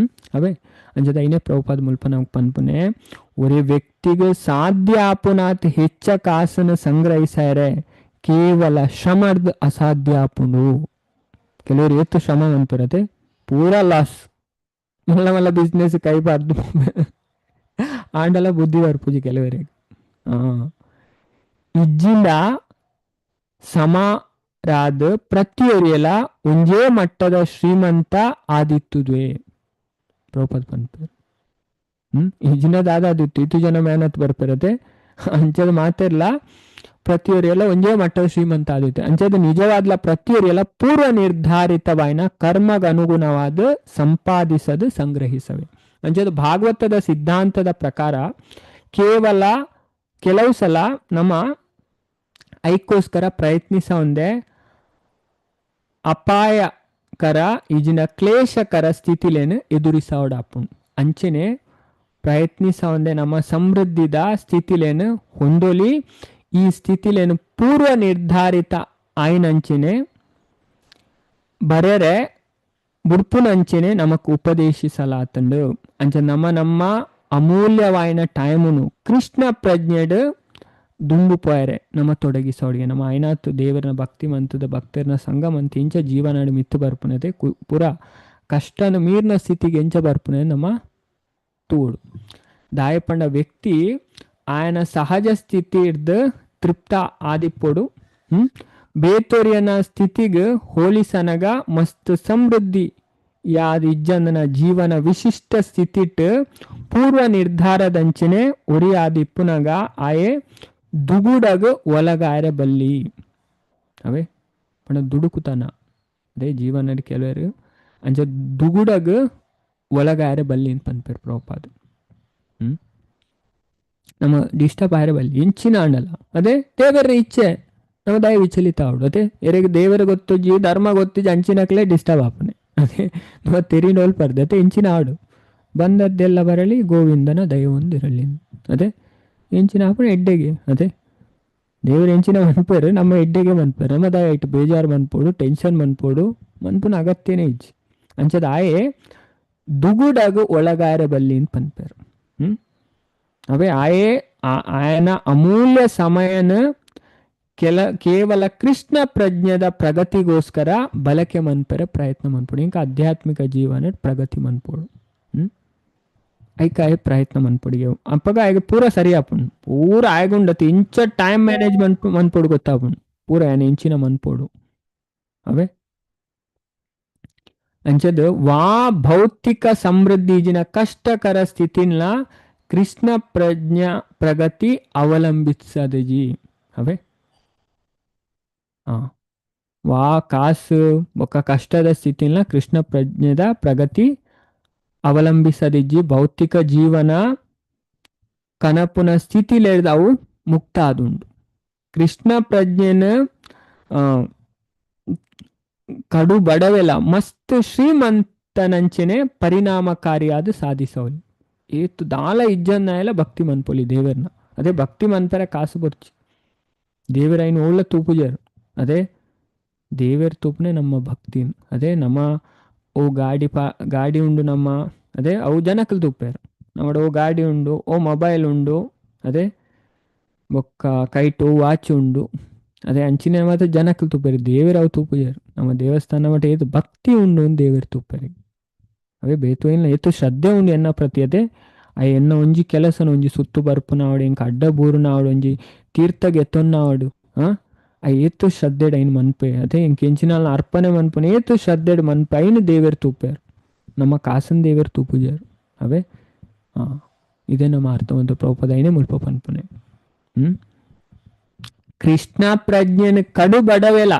ಅವೇ ಅಂಚದ ಐನೇ ಪ್ರಭುಪಾದ ಮುಲ್ಪ ನಮಕ್ ಪನ್ಪುನೆ ಒರೇ ವ್ಯಕ್ತಿಗೆ ಸಾಧ್ಯ ಆಪುನಾತ್ ಹೆಚ್ಚ ಕಾಸನ್ನು ಸಂಗ್ರಹಿಸಾರೆ ಕೇವಲ ಶ್ರಮರ್ದ ಅಸಾಧ್ಯ ಆಪುಂಡು. ಕೆಲವರು ಏತು ಶ್ರಮ ಮನ್ಪಿರತ್ತೆ ಪೂರಾ ಲಾಸ್ ಮಲ್ಲ ಮಲ್ಲ ಬಿಸ್ನೆಸ್ ಕೈಬಾರ್ದು ಆಂಡಲ ಬುದ್ಧಿ ಬರ್ಪೂಜಿ ಕೆಲವರಿಗೆ. ಇಜ್ಜಿಂದ ಸಮರಾದ ಪ್ರತಿಯೊರಿಯಲ ಒಂಜೇ ಮಟ್ಟದ ಶ್ರೀಮಂತ ಆದಿತ್ತುದ್ವೆ ಪ್ರಭುಪಾದ ಪನ್ಪೇರು. ಈಜಿನ ದಾದಾದಿತ್ತು ಇತ್ತು ಜನ ಮೇಹನತ್ ಬರ್ಪಿರತ್ತೆ ಅಂಚದ ಮಾತಿರ್ಲ ಪ್ರತಿಯೊರಿಯಲ ಒಂಜೇ ಮಟ್ಟದ ಶ್ರೀಮಂತ ಆದಿತ್ತು. ಅಂಚದ ನಿಜವಾದ್ಲ ಪ್ರತಿಯೊರಿಯಲ ಪೂರ್ವ ನಿರ್ಧಾರಿತವಾಯಿನ ಕರ್ಮಗನುಗುಣವಾದ ಸಂಪಾದಿಸದು ಸಂಗ್ರಹಿಸವೆ. ಅಂಚದ ಭಾಗವತದ ಸಿದ್ಧಾಂತದ ಪ್ರಕಾರ ಕೇವಲ ಕೆಲವು ಸಲ ನಮ್ಮ ಐಕ್ಕೋಸ್ಕರ ಪ್ರಯತ್ನಿಸ ಒಂದೇ ಅಪಾಯಕರ ಈಜಿನ ಕ್ಲೇಶಕರ ಸ್ಥಿತಿಲೇನು ಎದುರಿಸೋಡಾಪುಂಡು. ಅಂಚೆನೆ ಪ್ರಯತ್ನಿಸ ಒಂದೇ ನಮ್ಮ ಸಮೃದ್ಧಿದ ಸ್ಥಿತಿಲೇನು ಹೊಂದೊಲಿ ಈ ಸ್ಥಿತಿಲೇನು ಪೂರ್ವ ನಿರ್ಧಾರಿತ ಆಯ್ನಂಚೆನೆ ಬರೆರೆ ಬುಡ್ಪುನಂಚೆನೆ ನಮಕ್ ಉಪದೇಶಿಸಲಾತಂಡು. ಅಂಚೆ ನಮ್ಮ ನಮ್ಮ ಅಮೂಲ್ಯವಾಯಿನ ಟೈಮುನು ಕೃಷ್ಣ ಪ್ರಜ್ಞೆಡ್ ದುಂಬು ಪೋಯರೆ ನಮ್ಮ ತೊಡಗಿಸೋಡಿಗೆ ನಮ್ಮ ಐನಾತು ದೇವರನ ಭಕ್ತಿ ಮಂತದ ಭಕ್ತರನ ಸಂಘ ಮಂತಿ ಇಂಚ ಜೀವನಾಡು ಮಿತ್ತು ಬರ್ಪುನತೆ ಪೂರ ಕಷ್ಟನ ಮೀರ್ನ ಸ್ಥಿತಿಗೆ ಎಂಚ ಬರ್ಪುನೆ ನಮ್ಮ ತೂಡು. ದಾಯಪಂಡ ವ್ಯಕ್ತಿ ಆಯನ ಸಹಜ ಸ್ಥಿತಿ ಇರ್ದು ತೃಪ್ತ ಆದಿಪ್ಪೊಡು. ಬೇತೊರಿಯನ ಸ್ಥಿತಿಗೆ ಹೋಲಿಸನಗ ಮಸ್ತ್ ಸಮೃದ್ಧಿ ಯಾದ ಇಜ್ಜಂದನ ಜೀವನ ವಿಶಿಷ್ಟ ಸ್ಥಿತಿಟ್ ಪೂರ್ವ ನಿರ್ಧಾರದಂಚನೆ ಒರಿಯಾದಿಪ್ಪುನಗ ಆಯೆ ದುಗುಡಗ ಒಲಗಾಯರೆ ಬಲ್ಲಿ. ಅವೇ ಪಂಡ ದುಡುಕುತನ ಅದೇ ಜೀವನ ಕೆಲವರು ಅಂಚ ದುಗುಡಗ ಒಳಗಾಯರೆ ಬಲ್ಲಿ ಅಂತ ಪನ್ಪೆರ್ ಪ್ರಭುಪಾದ. ನಮ್ಮ ಡಿಸ್ಟರ್ಬ್ ಆಯರೆ ಬಲ್ಲಿ ಇಂಚಿನ ಆಂಡಲ ಅದೇ ದೇವರ ಇಚ್ಛೆ ನಮ್ಮ ದಯ ವಿಚಲಿತ ಆವಡು. ಅದೇ ಎರೆಗ್ ದೇವರ ಗೊತ್ತುಜ್ಜಿ ಧರ್ಮ ಗೊತ್ತಿಜ್ಜಿ ಅಂಚಿನಕ್ಲೆ ಡಿಸ್ಟರ್ಬ್ ಆಪುನೆ. ಅದೇ ನಮ್ಮ ತೆರಿನೋಲ್ ಪರ್ದೆ ಅದೇ ಇಂಚಿನ ಆಡು ಬಂದದ್ದೆಲ್ಲ ಬರಲಿ ಗೋವಿಂದನ ದಯವೊಂದಿರಲಿ. ಅದೇ ಎಂಚಿನ ಆಪುನೆ ಎಡ್ಡೆಗೆ. ಅದೇ ದೇವರ ಎಂಚಿನ ಮನ್ಪೇರು ನಮ್ಮ ಎಡ್ಡೆಗೆ ಮನ್ಪೇರು ನಮ್ಮ ದಯ ಇಟ್ಟು ಬೇಜಾರು ಮನ್ಪೋಡು ಟೆನ್ಷನ್ ಮನ್ಪೋಡು ಮನ್ಪುನ ಅಗತ್ಯನೇ ಇಜ್ಜಿ. ಅಂಚದ ಆಯೆ ದುಗುಡಗು ಒಳಗಾರೆ ಬಲ್ಲಿ ಅಂತ ಪನ್ಪೇರು. ಅವೇ ಆಯೆ ಆಯನ ಅಮೂಲ್ಯ ಸಮಯನ ಕೇವಲ ಕೃಷ್ಣ ಪ್ರಜ್ಞದ ಪ್ರಗತಿಗೋಸ್ಕರ ಬಳಕೆ ಮನ್ಪೆರೆ ಪ್ರಯತ್ನ ಮನ್ಪೋಡು. ಇಂಕ ಆಧ್ಯಾತ್ಮಿಕ ಜೀವನ ಪ್ರಗತಿ ಮನ್ಪೋಡು. ಐಕಾಯ ಪ್ರಯತ್ನ ಮನ್ಪೊಡಿಗೆ ಅಪ್ಪಗ ಆಯ್ಗೆ ಪೂರ ಸರಿ ಆಪುಂಡು ಪೂರ ಆಯಗುಂಡತಿ ಇಂಚ ಟೈಮ್ ಮ್ಯಾನೇಜ್ಮೆಂಟ್ ಮನ್ಪೊಡು ಗೊತ್ತಾಪುಂಡು ಪೂರ ಆಯನ ಇಂಚಿನ ಮನ್ಪೊಡು. ಅವೇ ಅಂಚದ ವಾ ಭೌತಿಕ ಸಮೃದ್ಧಿ ಕಷ್ಟಕರ ಸ್ಥಿತಿನ ಕೃಷ್ಣ ಪ್ರಜ್ಞಾ ಪ್ರಗತಿ ಅವಲಂಬಿಸದಜಿ. ಅವೇ ವಾ ಕಾಸು ಬೊಕ್ಕ ಕಷ್ಟದ ಸ್ಥಿತಿನ ಕೃಷ್ಣ ಪ್ರಜ್ಞೆದ ಪ್ರಗತಿ ಅವಲಂಬಿಸದಿಜ್ಜಿ. ಭೌತಿಕ ಜೀವನ ಕನಪುನ ಸ್ಥಿತಿಲೇರ್ದ ಅವು ಮುಕ್ತ ಆದುಂಡು. ಕೃಷ್ಣ ಪ್ರಜ್ಞೆನ ಕಡು ಬಡವೆಲ ಮಸ್ತ್ ಶ್ರೀಮಂತನಂಚನೆ ಪರಿಣಾಮಕಾರಿಯಾದ ಸಾಧಿಸವಲಿ. ಏತು ದಾಲ ಇಜ್ಜನ್ನಾಯಲ ಭಕ್ತಿ ಮನ್ಪೊಲಿ ದೇವರನ್ನ. ಅದೇ ಭಕ್ತಿ ಮನ್ಪರ ಕಾಸು ಬೊರ್ಚಿ ದೇವರೈನ ಓಳ್ಳ ತೂಪುಜರು. ಅದೇ ದೇವರ ತೂಪನೆ ನಮ್ಮ ಭಕ್ತಿ. ಅದೇ ನಮ್ಮ ಓ ಗಾಡಿ ಗಾಡಿ ಉಂಡು ನಮ್ಮ ಅದೇ ಅವು ಜನಕಲ್ ತೂಪೇರು ನಮ್ಮಡ ಓ ಗಾಡಿ ಉಂಡು ಓ ಮೊಬೈಲ್ ಉಂಡು ಅದೇ ಬೊಕ್ಕ ಕೈಟು ವಾಚ್ ಉಂಡು ಅದೇ ಅಂಚಿನ ಮಾತ್ರ ಜನಕಲ್ ತೂಪೇರು ದೇವರ ಅವು ತೂಪುಜರು. ನಮ್ಮ ದೇವಸ್ಥಾನ ಮಟ್ಟ ಏತು ಭಕ್ತಿ ಉಂಡು ಅಂತ ದೇವರ ತೂಪೇರು. ಅವೇ ಬೇತು ಏನಿಲ್ಲ ಏತು ಶ್ರದ್ಧೆ ಉಂಡು ಎನ್ನ ಪ್ರತಿ. ಅದೇ ಆ ಎನ್ನ ಒಂಜಿ ಕೆಲಸನ ಒಂಜಿ ಸುತ್ತು ಬರ್ಪುನಾವಡು ಇಂಕ ಅಡ್ಡ ಬೂರುನಾವಡು ಒಂಜಿ ತೀರ್ಥಗೆ ಎತ್ತೊನ್ನಾವಡು ಆ ಏತು ಶ್ರದ್ಧೆಡ್ ಐನ್ ಮನ್ಪೆ. ಅದೇ ಇಂಕ ಎಂಚಿನ ಅರ್ಪಣೆ ಮನ್ಪುನ ಏತು ಶ್ರದ್ಧೆಡ್ ಮನ್ಪೆ ಐನ್ ದೇವೇರ್ ತೂಪೇರು ನಮ್ಮ ಕಾಸನ್ ದೇವೇರ್ ತೂಪುಜಾರು. ಅವೇ ಇದೇ ನಮ್ಮ ಅರ್ಥವಂತ ಪ್ರಭುಪಾದ ಐನೇ ಮುಲ್ಪ ಪನ್ಪುನೆ. ಕೃಷ್ಣ ಪ್ರಜ್ಞೆನ ಕಡು ಬಡವೆಲ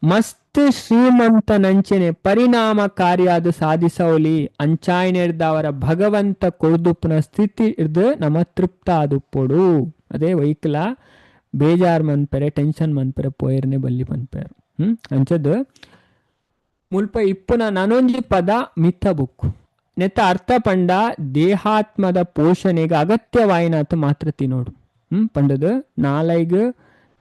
ಮಸ್ತ್ ಶ್ರೀಮಂತನಂಚನೆ ಪರಿಣಾಮಕಾರಿಯಾದ ಸಾಧಿಸವಲಿ ಅಂಚಾಯ್ನೆರ್ದವರ ಭಗವಂತ ಕೊಡ್ದುಪ್ಪುನ ಸ್ಥಿತಿ ಇರ್ದು ನಮ್ಮ ತೃಪ್ತ ಆದುಪ್ಪೊಡು. ಅದೇ ವೈಕ್ಲ ಬೇಜಾರ್ ಮನ್ಪೆರೆ ಟೆನ್ಷನ್ ಮನ್ಪೆರೆ ಪೋಯರ್ನೆ ಬಲ್ಲಿ ಪನ್ಪೆರ್. ಅಂಚದ್ ಮುಲ್ಪ ಇಪ್ಪುನ ನನೊಂಜಿ ಪದ ಮಿತ್ತ ಬುಕ್ಕು ನೆತ್ತ ಅರ್ಥ ಪಂಡ ದೇಹಾತ್ಮದ ಪೋಷಣೆಗೆ ಅಗತ್ಯವಾಯಿನಾತ ಮಾತ್ರ ತಿನ್ನೋಡು. ಪಂಡದು ನಾಲೈಗ್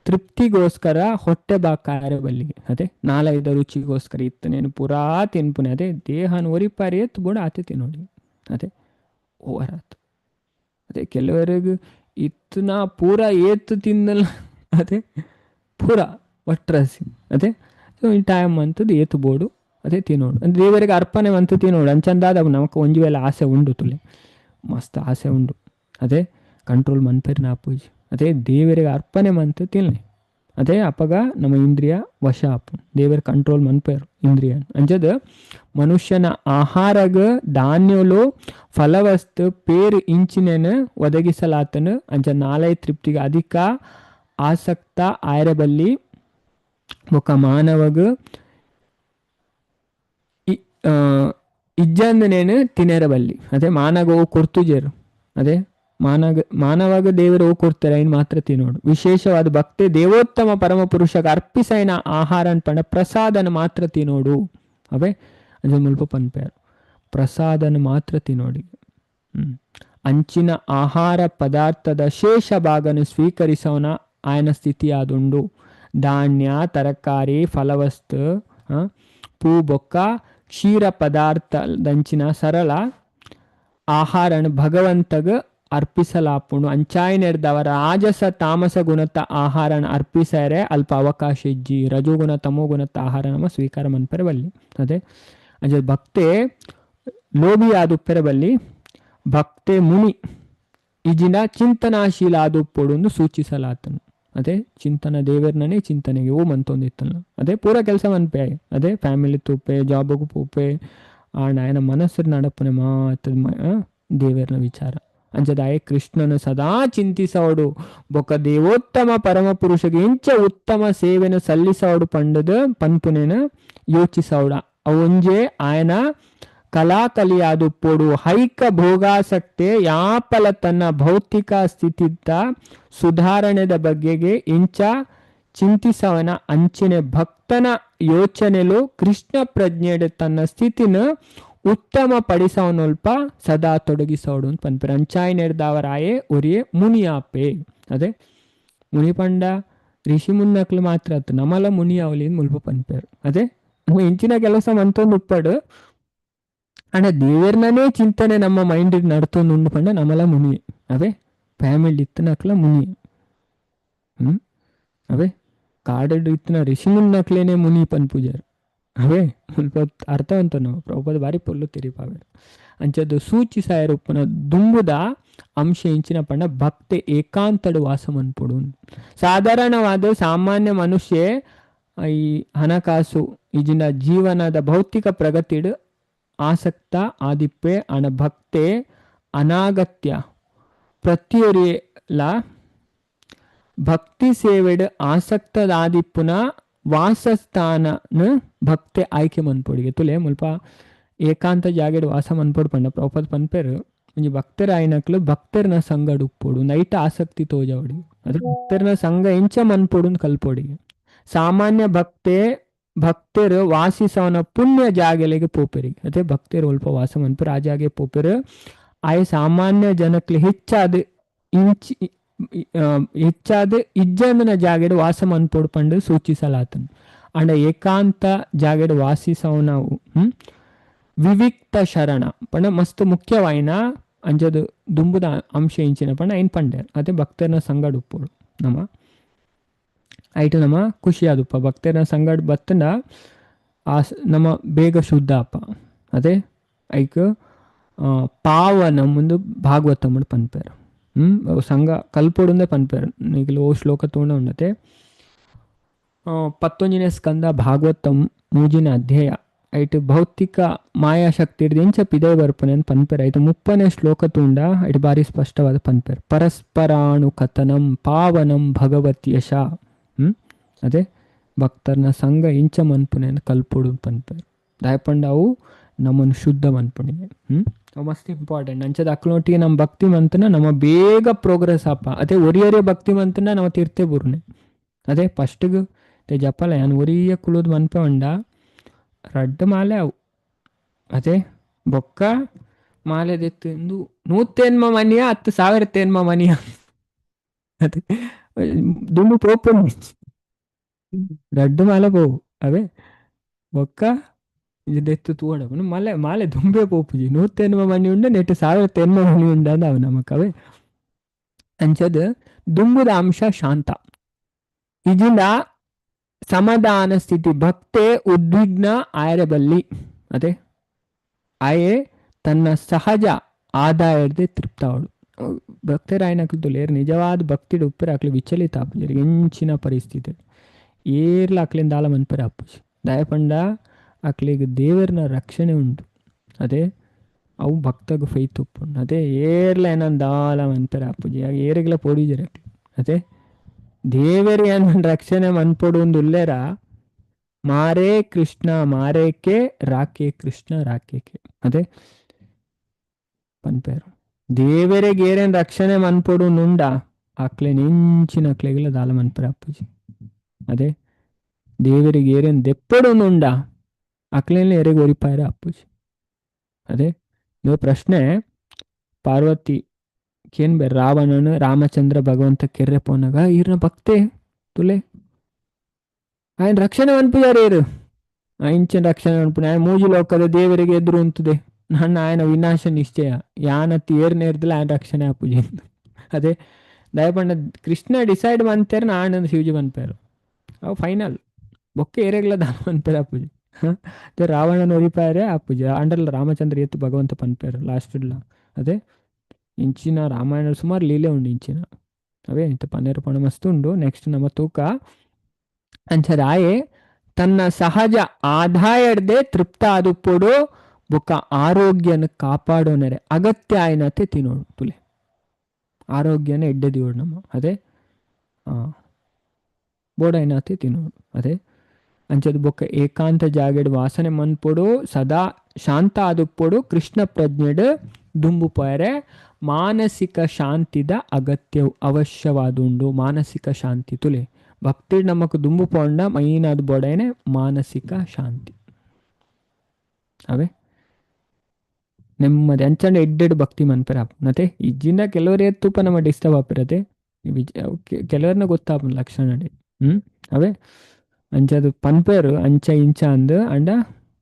ತೃಪ್ತಿಗೋಸ್ಕರ ಹೊಟ್ಟೆ ಬಾಕಾರೆ ಬಲ್ಲಿಗೆ. ಅದೇ ನಾಲೈದ ರುಚಿಗೋಸ್ಕರ ಇತ್ತು ನೇನು ಪೂರಾ ತಿನ್ಪುನೆ. ಅದೇ ದೇಹನ ಒರಿಪಾರಿ ಎತ್ತು ಬೋಡ ಆತೆ ತಿನ್ನೋಡಿ. ಅದೇ ಓವರ್ ಆತು. ಅದೇ ಕೆಲವರಿಗೆ ಇತ್ತು ನಾ ಪೂರ ಏತ್ತು ತಿನ್ನಲ್ಲ. ಅದೇ ಪೂರ ಒಟ್ರಾಸಿ ಅದೇ ಸೊ ಈ ಟೈಮ್ ಅಂತದ್ದು ಏತು ಬೋಡು ಅದೇ ತಿನ್ನೋಡು ಅಂದ್ರೆ ದೇವರಿಗೆ ಅರ್ಪಣೆ ಅಂತ ತಿನ್ನೋಡು. ಅಂಚಂದಾದ ನಮಕ್ ಒಂಜಿ ವೇಳೆ ಆಸೆ ಉಂಡು ತುಲೆ ಮಸ್ತ್ ಆಸೆ ಉಂಡು. ಅದೇ ಕಂಟ್ರೋಲ್ ಮನ್ಪೇರ್ ನಾಪೂಜಿ ಅದೇ ದೇವರಿಗೆ ಅರ್ಪಣೆ ಮಂತು ತಿನ್ಲೆ. ಅದೇ ಅಪಗ ನಮ್ಮ ಇಂದ್ರಿಯ ವಶ ಆಪು ದೇವರ ಕಂಟ್ರೋಲ್ ಮನ್ಪೇರು ಇಂದ್ರಿಯ. ಅಂಚದ ಮನುಷ್ಯನ ಆಹಾರಗ ಧಾನ್ಯಲು ಫಲವಸ್ತು ಪೇರು ಇಂಚಿನೇನು ಒದಗಿಸಲಾತನು. ಅಂಚ ನಾಲೈ ತೃಪ್ತಿಗೆ ಅಧಿಕ ಆಸಕ್ತ ಆಯರಬಲ್ಲಿ ಬೊಕ್ಕ ಮಾನವಗ ಇಜ್ಜಂದನೇನು ತಿನೇರಬಲ್ಲಿ. ಅದೇ ಮಾನಗ ಓ ಕೊರ್ತುಜೇರು. ಅದೇ ಮಾನವಾಗ ದೇವರು ಓ ಕೊಡ್ತಾರೆ ಐನ್ ಮಾತ್ರ ತಿನ್ನೋಡು. ವಿಶೇಷವಾದ ಭಕ್ತಿ ದೇವೋತ್ತಮ ಪರಮ ಪುರುಷಗ ಅರ್ಪಿಸೈನ ಆಹಾರ ಪಂಡ ಪ್ರಸಾದನ ಮಾತ್ರ ತಿನ್ನೋಡು. ಅವೇ ಅಂಚ ಮುಲ್ಪ ಪನ್ಪೇರು ಪ್ರಸಾದನ ಮಾತ್ರ ತಿನ್ನೋಡಿ. ಅಂಚಿನ ಆಹಾರ ಪದಾರ್ಥದ ಶೇಷ ಭಾಗನು ಸ್ವೀಕರಿಸೋನ ಆಯನ ಸ್ಥಿತಿಯಾದುಂಡು. ಧಾನ್ಯ ತರಕಾರಿ ಫಲವಸ್ತು ಪೂ ಬೊಕ್ಕ ಕ್ಷೀರ ಪದಾರ್ಥದಂಚಿನ ಸರಳ ಆಹಾರನ ಭಗವಂತಗ ಅರ್ಪಿಸಲಾಪುಣು. ಅಂಚಾಯಿನೆರ್ದವರ ರಾಜಸ ತಾಮಸ ಗುಣತ ಆಹಾರನ ಅರ್ಪಿಸರೆ ಅಲ್ಪ ಅವಕಾಶ ಇಜ್ಜಿ. ರಜೋಗುಣ ತಮೋಗುಣತ ಆಹಾರ ನಮ್ಮ ಸ್ವೀಕಾರ ಮನ್ಪೆರೆ ಬಲ್ಲಿ. ಅದೇ ಅಂಚ ಭಕ್ತೆ ಲೋಭಿ ಆದುಪ್ಪೆರೆ ಬಲ್ಲಿ, ಭಕ್ತೆ ಮುನಿ ಇಜಿನ ಚಿಂತನಾಶೀಲ ಆದುಪ್ಪೊಡು ಸೂಚಿಸಲಾತನು. ಅದೇ ಚಿಂತನ ದೇವರ್ನೇ ಚಿಂತನೆಗೆ ಓ ಮಂತೊಂದಿತ್ತಲ್ಲ, ಅದೇ ಪೂರ ಕೆಲಸ ಮನ್ಪೆ, ಅದೇ ಫ್ಯಾಮಿಲಿ ತೂಪೆ, ಜಾಬ್ಗೂ ಪೋಪೆ, ಆಂಡ ಆಯನ ಮನಸ್ಸು ನಡಪನೆ ಮಾತ್ರ ದೇವರ್ನ ವಿಚಾರ. ಅಂಚದಾಯ ಕೃಷ್ಣನು ಸದಾ ಚಿಂತಿಸವಡು ಬೊಕ್ಕ ದೇವೋತ್ತಮ ಪರಮ ಪುರುಷಗೆ ಇಂಚ ಉತ್ತಮ ಸೇವೆನ ಸಲ್ಲಿಸವಡು ಪಂಡದ ಪನ್ಪುನೇನ ಯೋಚಿಸವಡ. ಅವೊಂಜೆ ಆಯನ ಕಲಾಕಲಿಯಾದುಪ್ಪೊಡು ಹೈಕ ಭೋಗಾಸಕ್ತೆ ಯಾಪಲ ತನ್ನ ಭೌತಿಕ ಸ್ಥಿತಿದ್ದ ಸುಧಾರಣೆದ ಬಗ್ಗೆಗೆ ಇಂಚ ಚಿಂತಿಸವನ ಅಂಚಿನ ಭಕ್ತನ ಯೋಚನೆಲು ಕೃಷ್ಣ ಪ್ರಜ್ಞೆಡೆ ತನ್ನ ಸ್ಥಿತಿನ ಉತ್ತಮ ಪಡಿಸವನೊಲ್ಪ ಸದಾ ತೊಡಗಿಸೋಡು ಅಂತ ಪನ್ಪೆರ್. ಅಂಚಾಯಿನೆಡ್ದಾವರಾಯೆ ಒರಿಯೆ ಮುನಿಯಾಪೆ. ಅದೇ ಮುನಿ ಪಂಡ ಋಷಿ ಮುನ್ನಕ್ಲು ಮಾತ್ರ ಅತ್ತು, ನಮಲ ಮುನಿ ಅವಲಿ ಮುಲ್ಪ ಪನ್ಪೆರ್. ಅದೇ ಇಂಚಿನ ಕೆಲಸ ಮಂತೊಂದು ಉಪ್ಪಡು ಅಂಡ ದೇವರ್ನೇ ಚಿಂತನೆ ನಮ್ಮ ಮೈಂಡ್ ನಡ್ತೊಂದು ಉಂಡು ಪಂಡ ನಮಲ ಮುನಿ. ಅವೇ ಫ್ಯಾಮಿಲಿ ಇತ್ತನಕ್ಲ ಮುನಿ. ಅವೇ ಕಾಡಡ್ ಇತ್ತಿನ ಋಷಿ ಮುನ್ನಕ್ಲೇನೆ ಮುನಿ ಪನ್ಪುಜಾರ್. ಅವೇ ಮುಲ್ಪ ಅರ್ಥ ಅಂತ ನಾವು ಪ್ರಭುಪಾದ ಬಾರಿ ಪೊಲ್ಲು ತಿರಿಪಾವೆ. ಅಂಚದ್ದು ಸೂಚಿಸಾಯರುಪ್ಪುನ ದುಂಬುದ ಅಂಶ ಇಂಚಿನ ಪಂಡ ಭಕ್ತೆ ಏಕಾಂತಡು ವಾಸ ಮನ್ಪೊಡು. ಸಾಧಾರಣವಾದ ಸಾಮಾನ್ಯ ಮನುಷ್ಯ ಈ ಹಣಕಾಸು ಈಜಿನ ಜೀವನದ ಭೌತಿಕ ಪ್ರಗತಿಡು ಆಸಕ್ತ ಆದಿಪ್ಪೆ ಅಣ ಭಕ್ತೆ ಅನಾಗತ್ಯ ಪ್ರತಿಯೊರಿಯಲ ಭಕ್ತಿ ಸೇವೆಡ್ ಆಸಕ್ತದಾದಿಪ್ಪುನ ವಾಸಸ್ಥಾನನ ಭಕ್ತೆ ಆಯ್ಕೆ ಮನ್ಪೊಡಿಗೆ. ತುಲೆ ಮುಲ್ಪ ಏಕಾಂತ ಜಾಗೆಡ್ ವಾಸ ಮನ್ಪೊಡು ಪಂಡ ಪ್ರಭುಪಾದ ಪನ್ಪೆರ್ ಒಂಜಿ ಭಕ್ತರ ಆಯ್ನಕ್ಲು ಭಕ್ತರ್ನ ಸಂಗಡ್ ಉಪ್ಪೊಡು, ನೈಟ್ ಆಸಕ್ತಿ ತೋಜವಡಿ, ಅದ್ರ ಭಕ್ತರ್ನ ಸಂಘ ಎಂಚ ಮನ್ಪೊಡು ಕಲ್ಪೊಡಿಗೆ. ಸಾಮಾನ್ಯ ಭಕ್ತೆ ಭಕ್ತರು ವಾಸಿಸವನ ಪುಣ್ಯ ಜಾಗೆಲೆಗೆ ಪೋಪೆರಿಗೆ. ಅದೇ ಭಕ್ತರು ಒಲ್ಪ ವಾಸ ಮನ್ಪೆರ್ ಆ ಜಾಗೆ ಪೋಪೆರು. ಆಯ ಸಾಮಾನ್ಯ ಜನಕ್ಲು ಹೆಚ್ಚಾದ ಇಂಚಿ ಹೆಚ್ಚಾದ ಇಜ್ಜಂದನ ಜಾಗೆಡ್ ವಾಸ ಮನ್ಪೊಡು ಪಂಡು ಸೂಚಿಸಲಾತನು. ಅಂಡ ಏಕಾಂತ ಜಾಗೆಡ್ ವಾಸಿಸವನವು ವಿವಿಕ್ತ ಶರಣ ಪಂಡ ಮಸ್ತ್ ಮುಖ್ಯವಾಯಿನ ಅಂಚದ ದುಂಬುದ ಅಂಶ ಇಂಚಿನ ಪಂಡ ಐನ್ ಪಂಡೇರ್. ಅದೇ ಭಕ್ತರನ ಸಂಗಡ್ ಉಪ್ಪೊಡು ನಮ್ಮ ಐಟು ನಮ್ಮ ಖುಷಿಯಾದುಪ್ಪ ಭಕ್ತರನ ಸಂಗಡ್ ಬತ್ತಂಡ ಆ ನಮ್ಮ ಬೇಗ ಶುದ್ಧ ಅಪ್ಪ. ಅದೇ ಐಕ್ ಪಾವನ ಮುಂದು ಭಾಗವತಮ್ಮಡು ಪನ್ಪೇರು. ಸಂಘ ಕಲ್ಪೊಡುಂದೇ ಪನ್ಪೇರು. ನಿಗಲು ಓ ಶ್ಲೋಕ ತೂಂಡ ಉಂಡತೆ 19ನೇ ಸ್ಕಂದ ಭಾಗವತಂ 3ನೇ ಅಧ್ಯಾಯ ಐಟ್ ಭೌತಿಕ ಮಾಯಾಶಕ್ತಿ ಎಂಚ ಪಿದೈ ಬರ್ಪನೆ ಅಂತ ಪನ್ಪೇರು. ಐತು 30ನೇ ಶ್ಲೋಕ ತೂಂಡ ಐಟ್ ಬಾರಿ ಸ್ಪಷ್ಟವಾದ ಪನ್ಪೇರು. ಪರಸ್ಪರಾಣು ಕಥನಂ ಪಾವನಂ ಭಗವತ್ ಯಶ. ಅದೇ ಭಕ್ತರ್ನ ಸಂಘ ಇಂಚ ಮನ್ಪುನೆ ಅಂತ ಕಲ್ಪೊಡು ಪನ್ಪೇರು. ದಾಯಪಂಡ ಅವು ನಮ್ಮನ್ನು ಶುದ್ಧ ಮನ್ಪುಣಿಗೆ. ಅವು ಮಸ್ತ್ ಇಂಪಾರ್ಟೆಂಟ್. ಅಂಚದ ಅಕ್ಲೊಟ್ಟಿಗೆ ನಮ್ಮ ಭಕ್ತಿ ಮಂತನ ನಮ್ಮ ಬೇಗ ಪ್ರೋಗ್ರೆಸ್ ಆಪ. ಅದೇ ಒರಿಯೊರಿಯ ಭಕ್ತಿ ಮಂತನ ನಮ್ಮ ತೀರ್ತೆ ಬುರ್ನೆ. ಅದೇ ಫಸ್ಟ್ಗೆ ते ಜಪಲ ಯಾನ್ ಒರಿಯ ಕುಲುದು ಮನ್ಪೆ ಉಂಡ ರಡ್ಡ್ ಮಾಲೆ ಅವು. ಅದೇ ಬೊಕ್ಕ ಮಾಲೆ ದೆತ್ತು ಇಂದು 108 ಮನಿಯ 10,008 ಮನಿಯ ಅದೇ ದುಂಬು ಪೋಪುಂಡು ರಡ್ಡ್ ಮಾಲೆ ಪೋವು. ಅವೇ ಬೊಕ್ಕ ದೆತ್ತು ತೂವಡ ಮಲೆ ಮಾಲೆ ದುಂಬೆ ಪೋಪುಜಿ. 108 ಮನಿ ಉಂಡ ನೆಟ್ಟು 1008 ಮನಿ ಉಂಡ ಅಂದ್ ಅವು ನಮಕ್. ಅವೇ ಅಂಚದ ದುಂಬುದ ಅಂಶ ಶಾಂತ ಇಜಿಂದ ಸಮಾಧಾನ ಸ್ಥಿತಿ ಭಕ್ತೆ ಉದ್ವಿಗ್ನ ಆಯರಬಲ್ಲಿ. ಅದೇ ಆಯೆ ತನ್ನ ಸಹಜ ಆದಾಯರ್ದೆ ತೃಪ್ತಾವಳು. ಭಕ್ತರಾಯನಕ್ಲು ಲೇರ್ ನಿಜವಾದ ಭಕ್ತಿಡ್ ಉಪ್ಪೆರ್ ಅಕ್ಲು ವಿಚಲಿತ ಆಪುಜೆರ್ ಎಂಚಿನ ಪರಿಸ್ಥಿತಿ ಏರ್ಲ ಅಕ್ಲಿಂದ ದಾಲ ಮನ್ಪೆರೆ ಆಪುಜಿ. ದಾಯೆ ಪಂಡ ಅಕ್ಲೆಗ್ ದೇವರ್ನ ರಕ್ಷಣೆ ಉಂಡು. ಅದೇ ಅವು ಭಕ್ತಗ್ ಫೈತ್ ಉಪ್ಪುಂಡು. ಅದೇ ಏರ್ಲ ಏನನ್ ದಾಲ ಮನ್ಪೆರೆ ಆಪುಜಿ, ಏರೆಗ್ಲ ಪೋಡಿಜೆರ್ ಅಕ್ಲು. ಅದೇ ದೇವೆರ್ ಏನ್ ರಕ್ಷಣೆ ಮನ್ಪೊಡು ಉಂದು ಉಲ್ಲೆರ ಮಾರೇ ಕೃಷ್ಣ ಮಾರೇಕೆ ರಾಕೆ ಕೃಷ್ಣ ರಾಕೇಕೆ. ಅದೇ ಪನ್ಪೇರು ದೇವೆರೆಗ್ ಏರೇನ್ ರಕ್ಷಣೆ ಮನ್ಪೊಡು ನುಂಡ ಅಕ್ಲೆನ್ ಎಂಚಿನ ಅಕ್ಲೆಗ್ಲ ದಾಲ ಮನ್ಪೆರೆ ಆಪುಜಿ. ಅದೇ ದೇವೆರೆಗ್ ಏರೇನ್ ದೆಪ್ಪೊಡು ನುಂಡ ಅಕ್ಲೆನ್ಲ ಎರೆಗ್ ಒರಿಪಾಯೆರೆ ಆಪುಜಿ. ಅದೇ ಇದು ಪ್ರಶ್ನೆ ಪಾರ್ವತಿ ಕೇನ್ ಬೆ ರಾವಣನು ರಾಮಚಂದ್ರ ಭಗವಂತ ಕೆರ್ರೆ ಪೋನಾಗ ಈರ್ನ ಭಕ್ತೆ ತುಲೆ ఆయన ರಕ್ಷಣೆ ಮನ್ಪುಜಾರು ಏರು ಇಂಚಿನ ರಕ್ಷಣೆ ಮನ್ಪುನ ఆయన ಮೂಜಿ ಲೋಕದ ದೇವರಿಗೆ ಎದುರು ಉಂತುದೆ ನನ್ನ ఆయన ವಿನಾಶ ನಿಶ್ಚಯ ಯಾನತ್ ಏರ್ ನೇರ್ದಲ ఆయన ರಕ್ಷಣೆ ಆಪುಜಿ. ಅದೇ ದಯಪಂಡ ಕೃಷ್ಣ ಡಿಸೈಡ್ ಮಂತೇರ್ ಆನಂದ್ ಶಿವಜಿ ಮನ್ಪೇರು ಅವು ಫೈನಲ್ ಬೊಕ್ಕೆ ಏರೆಗ್ಲ ದಾನ ಮನ್ಪೇರು ಆಪುಜಿ. ರಾವಣನ ಒರಿಪಾಯರೆ ಆ ಪೂಜೆ ಅಂಡರ್ಲ ರಾಮಚಂದ್ರ ಎತ್ತು ಭಗವಂತ ಪನ್ಪೇರು ಲಾಸ್ಟ್ ಅದೇ ಇಂಚಿನ ರಾಮಾಯಣ ಸುಮಾರು ಲೀಲೆ ಉಂಡು ಇಂಚಿನ ಅವೇ ಇಂತ ಪನ್ನೇರು ಪಣ ಮಸ್ತ್ ಉಂಡು. ನೆಕ್ಸ್ಟ್ ನಮ್ಮ ತೂಕ ಅಂಚದಾಯೆ ತನ್ನ ಸಹಜ ಆದಾಯಡ್ದೆ ತೃಪ್ತ ಆದುಪ್ಪೊಡು ಬೊಕ್ಕ ಆರೋಗ್ಯನ ಕಾಪಾಡೋನರೆ ಅಗತ್ಯ ಆಯ್ನತೆ ತಿನ್ನೋಡು ತುಲೆ ಆರೋಗ್ಯನ ಎಡ್ಡೆ ದಿಯೋಡು ನಮ್ಮ ಅದೇ ಬೋಡೈನಾತೆ ತಿನ್ನೋಡು ಅದೇ ಅಂಚದ ಬೊಕ್ಕ ಏಕಾಂತ ಜಾಗೆಡ್ ವಾಸನೆ ಮನ್ಪೊಡು ಸದಾ ಶಾಂತ ಆದುಪ್ಪೊಡು ಕೃಷ್ಣ ಪ್ರಜ್ಞೆಡ್ ದುಂಬು ಪೋಯರೆ ಮಾನಸಿಕ ಶಾಂತಿದ ಅಗತ್ಯ ಅವಶ್ಯವಾದುಂಡು. ಮಾನಸಿಕ ಶಾಂತಿ ತುಲೆ ಭಕ್ತಿ ನಮಕ್ ದುಂಬು ಪೋಂಡ ಮೈನಾದ ಬೋಡೈನೆ ಮಾನಸಿಕ ಶಾಂತಿ ಅವೇ ನೆಮ್ಮದಿ ಅಂಚಂಡ ಎಡ್ಡೆಡ್ ಭಕ್ತಿ ಮನ್ಪೆರ ಮತ್ತೆ ಇಜ್ಜಿಂದ ಕೆಲವರು ಎತ್ತುಪ ನಮ್ಮ ಡಿಸ್ಟರ್ಬ್ ಆಪಿರತೆ ಕೆಲವ್ರನ್ನ ಗೊತ್ತಾಪನ ಲಕ್ಷಣ ಅವೇ ಅಂಚದು ಪನ್ಪೇರು ಅಂಚ ಇಂಚ ಅಂದ್ ಅಂಡ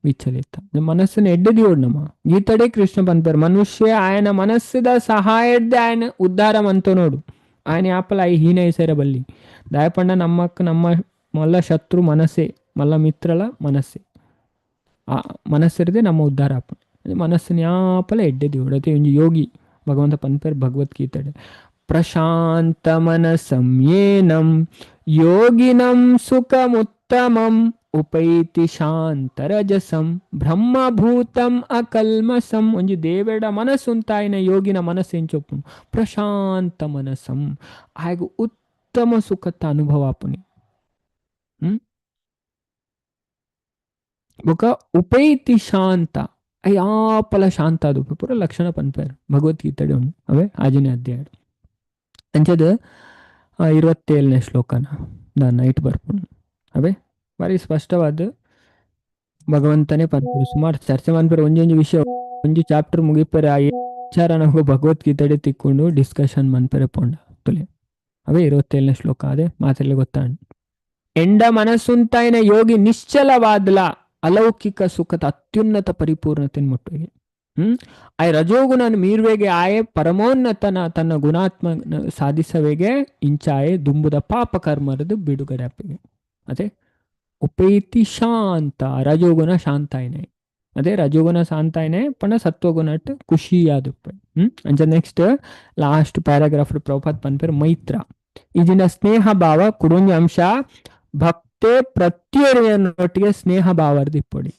ವಿಚಲಿತ ಮನಸ್ಸನ್ನು ಎಡ್ಡೆದಿಯೋಡು ನಮ್ಮ ಗೀತಡೆ ಕೃಷ್ಣ ಪನ್ಪೇರು ಮನುಷ್ಯ ಆಯನ ಮನಸ್ಸದ ಸಹಾಯದ ಆಯನ ಉದ್ಧಾರ ಮಂತ ನೋಡು ಆಯನ ಯಾಪಲ I ಹೀನ ಸೇರ ಬಲ್ಲಿ ದಾಯಪಂಡ ನಮ್ಮಕ್ಕ ನಮ್ಮ ಮಲ್ಲ ಶತ್ರು ಮನಸ್ಸೇ ಮಲ್ಲ ಮಿತ್ರಲ ಮನಸ್ಸೇ ಆ ಮನಸ್ಸಿರದೆ ನಮ್ಮ ಉದ್ಧಾರ ಆಪುಂಡು ಮನಸ್ಸನ್ನು ಯಾಪಲ ಎಡ್ಡೆದಿಯೋಡು. ಅದೇ ಒಂಜಿ ಯೋಗಿ ಭಗವಂತ ಪನ್ಪೇರು ಭಗವದ್ಗೀತೆಡ್ ಪ್ರಶಾಂತ ಮನಸಂ ಯೇನಂ ಯೋಗಿನಂ ಸುಖಮುತ್ತಮಂ ಉಪೈತಿ ಶಾಂತರಜಸಂ ಬ್ರಹ್ಮಭೂತಂ ಅಕಲ್ಮಸಂ. ಒಂಜಿ ದೇವೆಡ ಮನಸ್ಸುಂತಾಯಿನ ಯೋಗಿನ ಮನಸ್ಸು ಎಂಚೊಪ್ಪುನು ಪ್ರಶಾಂತ ಮನಸ್ಸಂ ಆಯಗ್ ಉತ್ತಮ ಸುಖತ್ತ ಅನುಭವ ಆಪುನಿ. ಬೊಕ ಉಪೈತಿ ಶಾಂತ ಅಯ್ಯಾಪಲ ಶಾಂತ ಅದು ಪೂರ ಲಕ್ಷಣ ಪನ್ಪೇರು ಭಗವದ್ಗೀತೆಡ್ ಉಂಡು ಅವೇ ಆಜನೇ ಅಧ್ಯಾಯ ಅಂಚದ 27ನೇ ಶ್ಲೋಕನ ದಾನ್ನ ನೈಟ್ ಬರ್ಪುಂಡು ಅವೇ ಬಾರಿ ಸ್ಪಷ್ಟವಾದ ಭಗವಂತನೇ ಪನ್ಪೇರು. ಸುಮಾರು ಚರ್ಚೆ ಮನ್ಪೇರು ಒಂಜೊಂಜಿ ವಿಷಯ ಒಂಜಿ ಚಾಪ್ಟರ್ ಮುಗಿಪೆರೆ ಆ ವಿಚಾರ ನಮಗು ಭಗವದ್ಗೀತೆಡೆ ತಿಕ್ಕೊಂಡು ಡಿಸ್ಕಷನ್ ಮನ್ಪೆರೆ ಪೋಂಡ ತುಲೆ ಅವೇ 27ನೇ ಶ್ಲೋಕ ಅದೇ ಮಾತೆಲ್ಲ ಗೊತ್ತಾಂಡ್. ಎಂಡ ಮನಸ್ಸುಂತಾಯಿನ ಯೋಗಿ ನಿಶ್ಚಲವಾದ್ಲ ಅಲೌಕಿಕ ಸುಖದ ಅತ್ಯುನ್ನತ ಪರಿಪೂರ್ಣತೆ ಮುಟ್ಟುವೆಗೆ. ಆಯ್ ರಜೋಗುಣನ ಮೀರ್ವೆಗೆ ಆಯೆ ಪರಮೋನ್ನತನ ತನ್ನ ಗುಣಾತ್ಮ ಸಾಧಿಸವೆಗೆ ಇಂಚಾಯೆ ದುಂಬುದ ಪಾಪ ಕರ್ಮರದು ಬಿಡುಗಡೆ ಅಪ್ಪಿಗೆ. ಅದೇ ಉಪೈತಿ ಶಾಂತ ರಜೋಗುಣ ಶಾಂತಾಯಿನೆ ಅದೇ ರಜೋಗುಣ ಶಾಂತಾಯಿನೆ ಪಣ ಸತ್ವಗುಣ ಖುಷಿಯಾದುಪ್ಪ. ಅಂಚ next last paragraph Prabhupada ಪನ್ಪೇರು Maitra ಇದಿನ ಸ್ನೇಹ ಭಾವ ಕುಡೊಂಜಿ ಅಂಶ ಭಕ್ತೆ ಪ್ರತಿಯೊರಿಯನೊಟ್ಟಿಗೆ ಸ್ನೇಹ ಭಾವರ್ದು ಇಪ್ಪೊಡಿ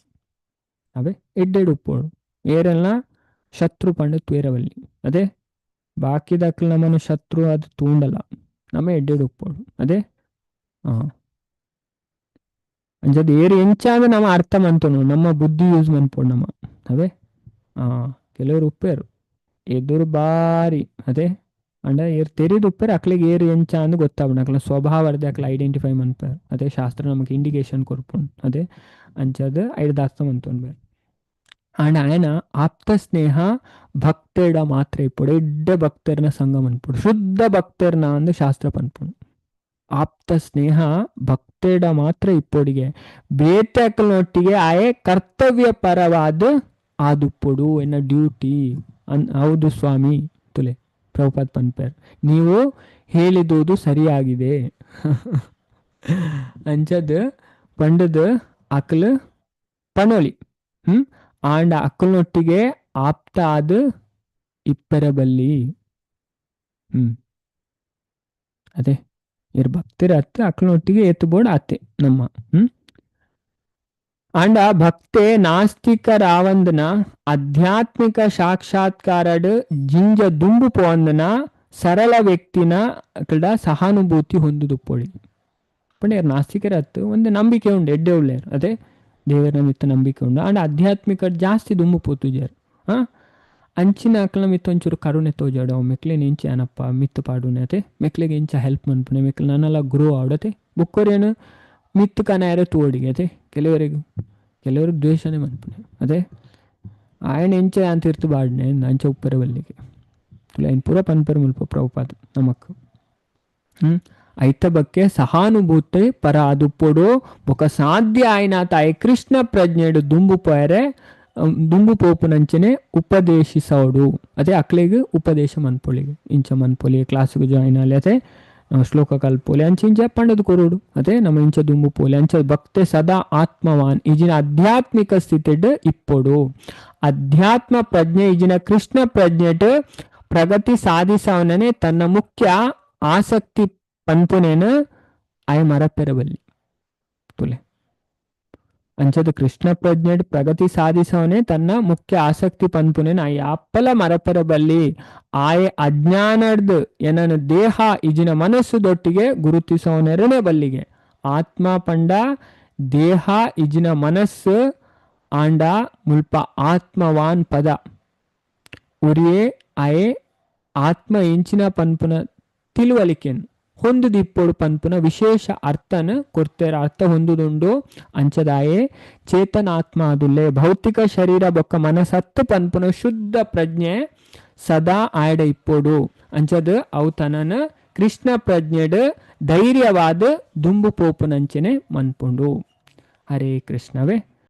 ಅವೇ ಎಡ್ಡೆಡ್ ಉಪ್ಪೋಡು ಏರೆಲ್ಲ ಶತ್ರು ಪಂಡ ತುಯರವಲ್ಲಿ ಅದೇ ಬಾಕಿದಕ್ಲು ನಮ್ಮನ್ನು ಶತ್ರು ಅದು ತೂಂಡಲ್ಲ ನಮ್ಮ ಎಡ್ಡೆಡ್ ಉಪ್ಪೋಡು ಅದೇ ಅಂಚದ ಏರು ಎಂಚಾಂದ್ರೆ ನಮ್ಮ ಅರ್ಥ ಮಂತನು ನಮ್ಮ ಬುದ್ಧಿ ಯೂಸ್ ಮನ್ಪೋಡು ನಮ್ಮ ಅವೇ ಕೆಲವರು ಉಪ್ಪೇರು ಎದುರು ಬಾರಿ ಅದೇ ಅಂಡ ಏರ್ ತೆರಿದು ಉಪ್ಪೇರು ಅಕ್ಲಿಗೆ ಏರು ಎಂಚ ಅಂದ್ ಗೊತ್ತಾಪುಂಡು ಅಕ್ಲ ಸ್ವಭಾವ ಅಕ್ಲ ಐಡೆಂಟಿಫೈ ಮನ್ಪೇರು ಅದೇ ಶಾಸ್ತ್ರ ನಮಗೆ ಇಂಡಿಕೇಶನ್ ಕೊರ್ಪುಂಡು ಅದೇ ಅಂಚದ ಐಡ್ದ ಅರ್ಥ ಮಂತೊನ್ಬೇರು. ಅಂಡ್ ಆಯನ ಆಪ್ತ ಸ್ನೇಹ ಭಕ್ತೆಡ ಮಾತ್ರ ಇಪ್ಪೊಡು ಎಡ್ಡೆ ಭಕ್ತರ್ನ ಸಂಘ ಮನ್ಪೊಡು ಶುದ್ಧ ಭಕ್ತರ್ನ ಅಂದ್ ಶಾಸ್ತ್ರ ಪನ್ಪುಂಡು. ಆಪ್ತ ಸ್ನೇಹ ಭಕ್ತೆಡ ಮಾತ್ರ ಇಪ್ಪೊಡಿಗೆ ಬೇತೆ ಅಕ್ಲನೊಟ್ಟಿಗೆ ಆಯೆ ಕರ್ತವ್ಯ ಪರವಾದ ಆದುಪ್ಪೊಡು ಎನ್ನ ಡ್ಯೂಟಿ ಹೌದು ಸ್ವಾಮಿ ತುಲೆ ಪ್ರಭುಪಾದ್ ಪನ್ಪೇರ್ ನೀವು ಹೇಳಿದುದು ಸರಿಯಾಗಿದೆ ಅಂಚದ್ ಪಂಡದ್ ಅಕ್ಲ್ ಪಣೋಲಿ. ಆಂಡ ಅಕ್ಕಲ್ನೊಟ್ಟಿಗೆ ಆಪ್ತ ಆದ ಇಪ್ಪೆರಬಲ್ಲಿ. ಅದೇ ಇರ್ ಭಕ್ತರ ಅತ್ತೆ ಅಕ್ಕಲ್ನೊಟ್ಟಿಗೆ ಏತು ಬೋರ್ಡ್ ಆತೆ ನಮ್ಮ. ಆಂಡ ಭಕ್ತೆ ನಾಸ್ತಿಕರಾವಂದನ ಆಧ್ಯಾತ್ಮಿಕ ಸಾಕ್ಷಾತ್ಕಾರಡ್ ಜಿಂಜ ದುಂಬು ಪೋವಂದನ ಸರಳ ವ್ಯಕ್ತಿನ ಅಕಲ್ಡ ಸಹಾನುಭೂತಿ ಹೊಂದುದುಪ್ಪೊಳಿ. ಪಂಡ ನಾಸ್ತಿಕರ ಅತ್ತು ಒಂದು ನಂಬಿಕೆ ಉಂಡು ಎಡ್ಡೆ ಉಳ್ಳೇರು ಅದೇ ದೇವರ ಮಿತ್ತ ನಂಬಿಕೆ ಉಂಡು ಆಂಡ ಆಧ್ಯಾತ್ಮಿಕ ಜಾಸ್ತಿ ದುಂಬು ಪೋತುಜಾರು. ಅಂಚಿನ ಅಕ್ಲ ಮಿತ್ತ ಒಂಚೂರು ಕರುಣೆ ತೋಜಾಡು ಮೆಕ್ಲೇನ್ ಇಂಚ ಏನಪ್ಪ ಮಿತ್ತು ಪಾಡುನೆ ಅತೆ ಮೆಕ್ಲೆಗೆ ಇಂಚ ಹೆಲ್ಪ್ ಮನ್ಪುನೆ ಮೆಕ್ಲೆ ನಾನೆಲ್ಲ ಗ್ರೋ ಆವಡತೆ ಬುಕ್ಕೋರೇನು ಮಿತ್ತು ಕನಾಯರ ತೋಡಿಗೆ ಅತೆ ಕೆಲವರಿಗೆ ಕೆಲವರು ದ್ವೇಷನೇ ಮನ್ಪುನೆ ಅದೇ ಆಯನ ಎಂಚ ಅಂತ ಇರ್ತು ಬಾಡ್ನೆ ಅಂಚ ಉಪ್ಪರ ಬಲ್ಲಿಗೆ ಐನ್ ಪೂರ ಪನ್ಪೆರ್ ಮುಲ್ಪ ಪ್ರಭುಪಾದ ನಮಕ್. ಐತ ಬಕ್ಕೆ ಸಹಾನುಭೂತಿ ಪರ ಅದುಪ್ಪೊಡು ಬೊಕ ಸಾಧ್ಯ ಆಯ್ನ ತಾಯಿ ಕೃಷ್ಣ ಪ್ರಜ್ಞೆಡು ದುಂಬು ಪೋಯರೆ ದುಂಬು ಪೋಪುನಂಚನೆ ಉಪದೇಶಿಸೋಡು ಅದೇ ಅಕ್ಲೆಗ್ ಉಪದೇಶ ಮನ್ಪೊಳಿಗೆ ಇಂಚ ಮನ್ಪೊಲಿ ಕ್ಲಾಸ್ಗೆ ಜಾಯಿನ್ ಆಲೆ ಅತೆ ಶ್ಲೋಕ ಕಲ್ಪೋಲೆ ಅಂಚ ಇಂಚ ಪಂಡದು ಕೊರೋಡು ಅದೇ ನಮ್ಮ ಇಂಚ ದುಂಬು ಪೋಲೆ ಅಂಚ ಭಕ್ತೆ ಸದಾ ಆತ್ಮವಾನ್ ಇಜಿನ ಆಧ್ಯಾತ್ಮಿಕ ಸ್ಥಿತಿಡ್ ಇಪ್ಪೊಡು. ಅಧ್ಯಾತ್ಮ ಪ್ರಜ್ಞೆ ಇಜಿನ ಕೃಷ್ಣ ಪ್ರಜ್ಞೆಟ್ ಪ್ರಗತಿ ಸಾಧಿಸವನೇ ತನ್ನ ಮುಖ್ಯ ಆಸಕ್ತಿ ಪನ್ಪುನೇನ ಆಯ ಮರಪೆರಬಲ್ಲಿ ತುಲೆ. ಅಂಚದ ಕೃಷ್ಣ ಪ್ರಜ್ಞೆಡ್ ಪ್ರಗತಿ ಸಾಧಿಸವನೇ ತನ್ನ ಮುಖ್ಯ ಆಸಕ್ತಿ ಪನ್ಪುನೇನ ಆಯ ಅಪ್ಪಲ ಮರಪೆರಬಲ್ಲಿ. ಆಯ ಅಜ್ಞಾನರ್ದು ಏನನ ದೇಹ ಇಜಿನ ಮನಸ್ಸು ದೊಟ್ಟಿಗೆ ಗುರುತಿಸವನೆರನೆ ಬಲ್ಲಿಗೆ. ಆತ್ಮ ಪಂಡ ದೇಹ ಇಜಿನ ಮನಸ್ಸು ಆಂಡ ಮುಲ್ಪ ಆತ್ಮವಾನ್ ಪದ ಉರಿಯೇ ಆಯೆ ಆತ್ಮ ಎಂಚಿನ ಪನ್ಪುನ ತಿಳುವಳಿಕೆನ್ ಹೊಂದುದಿಪ್ಪೊಡು ಪನ್ಪುನ ವಿಶೇಷ ಅರ್ಥನ ಕೊರ್ತೆರ ಅರ್ಥ ಹೊಂದುದುಂಡು. ಅಂಚದಾಯೆ ಚೇತನಾತ್ಮ ಅದುಲ್ಲೆ ಭೌತಿಕ ಶರೀರ ಬೊಕ್ಕ ಮನಸತ್ತು ಪನ್ಪುನ ಶುದ್ಧ ಪ್ರಜ್ಞೆ ಸದಾ ಆಯಡ ಇಪ್ಪೊಡು. ಅಂಚದ ಅವು ತನನ ಕೃಷ್ಣ ಪ್ರಜ್ಞೆಡ್ ಧೈರ್ಯವಾದ ದುಂಬು ಪೋಪುನಂಚನೆ ಮನ್ಪುಂಡು. ಹರೇ ಕೃಷ್ಣವೇ.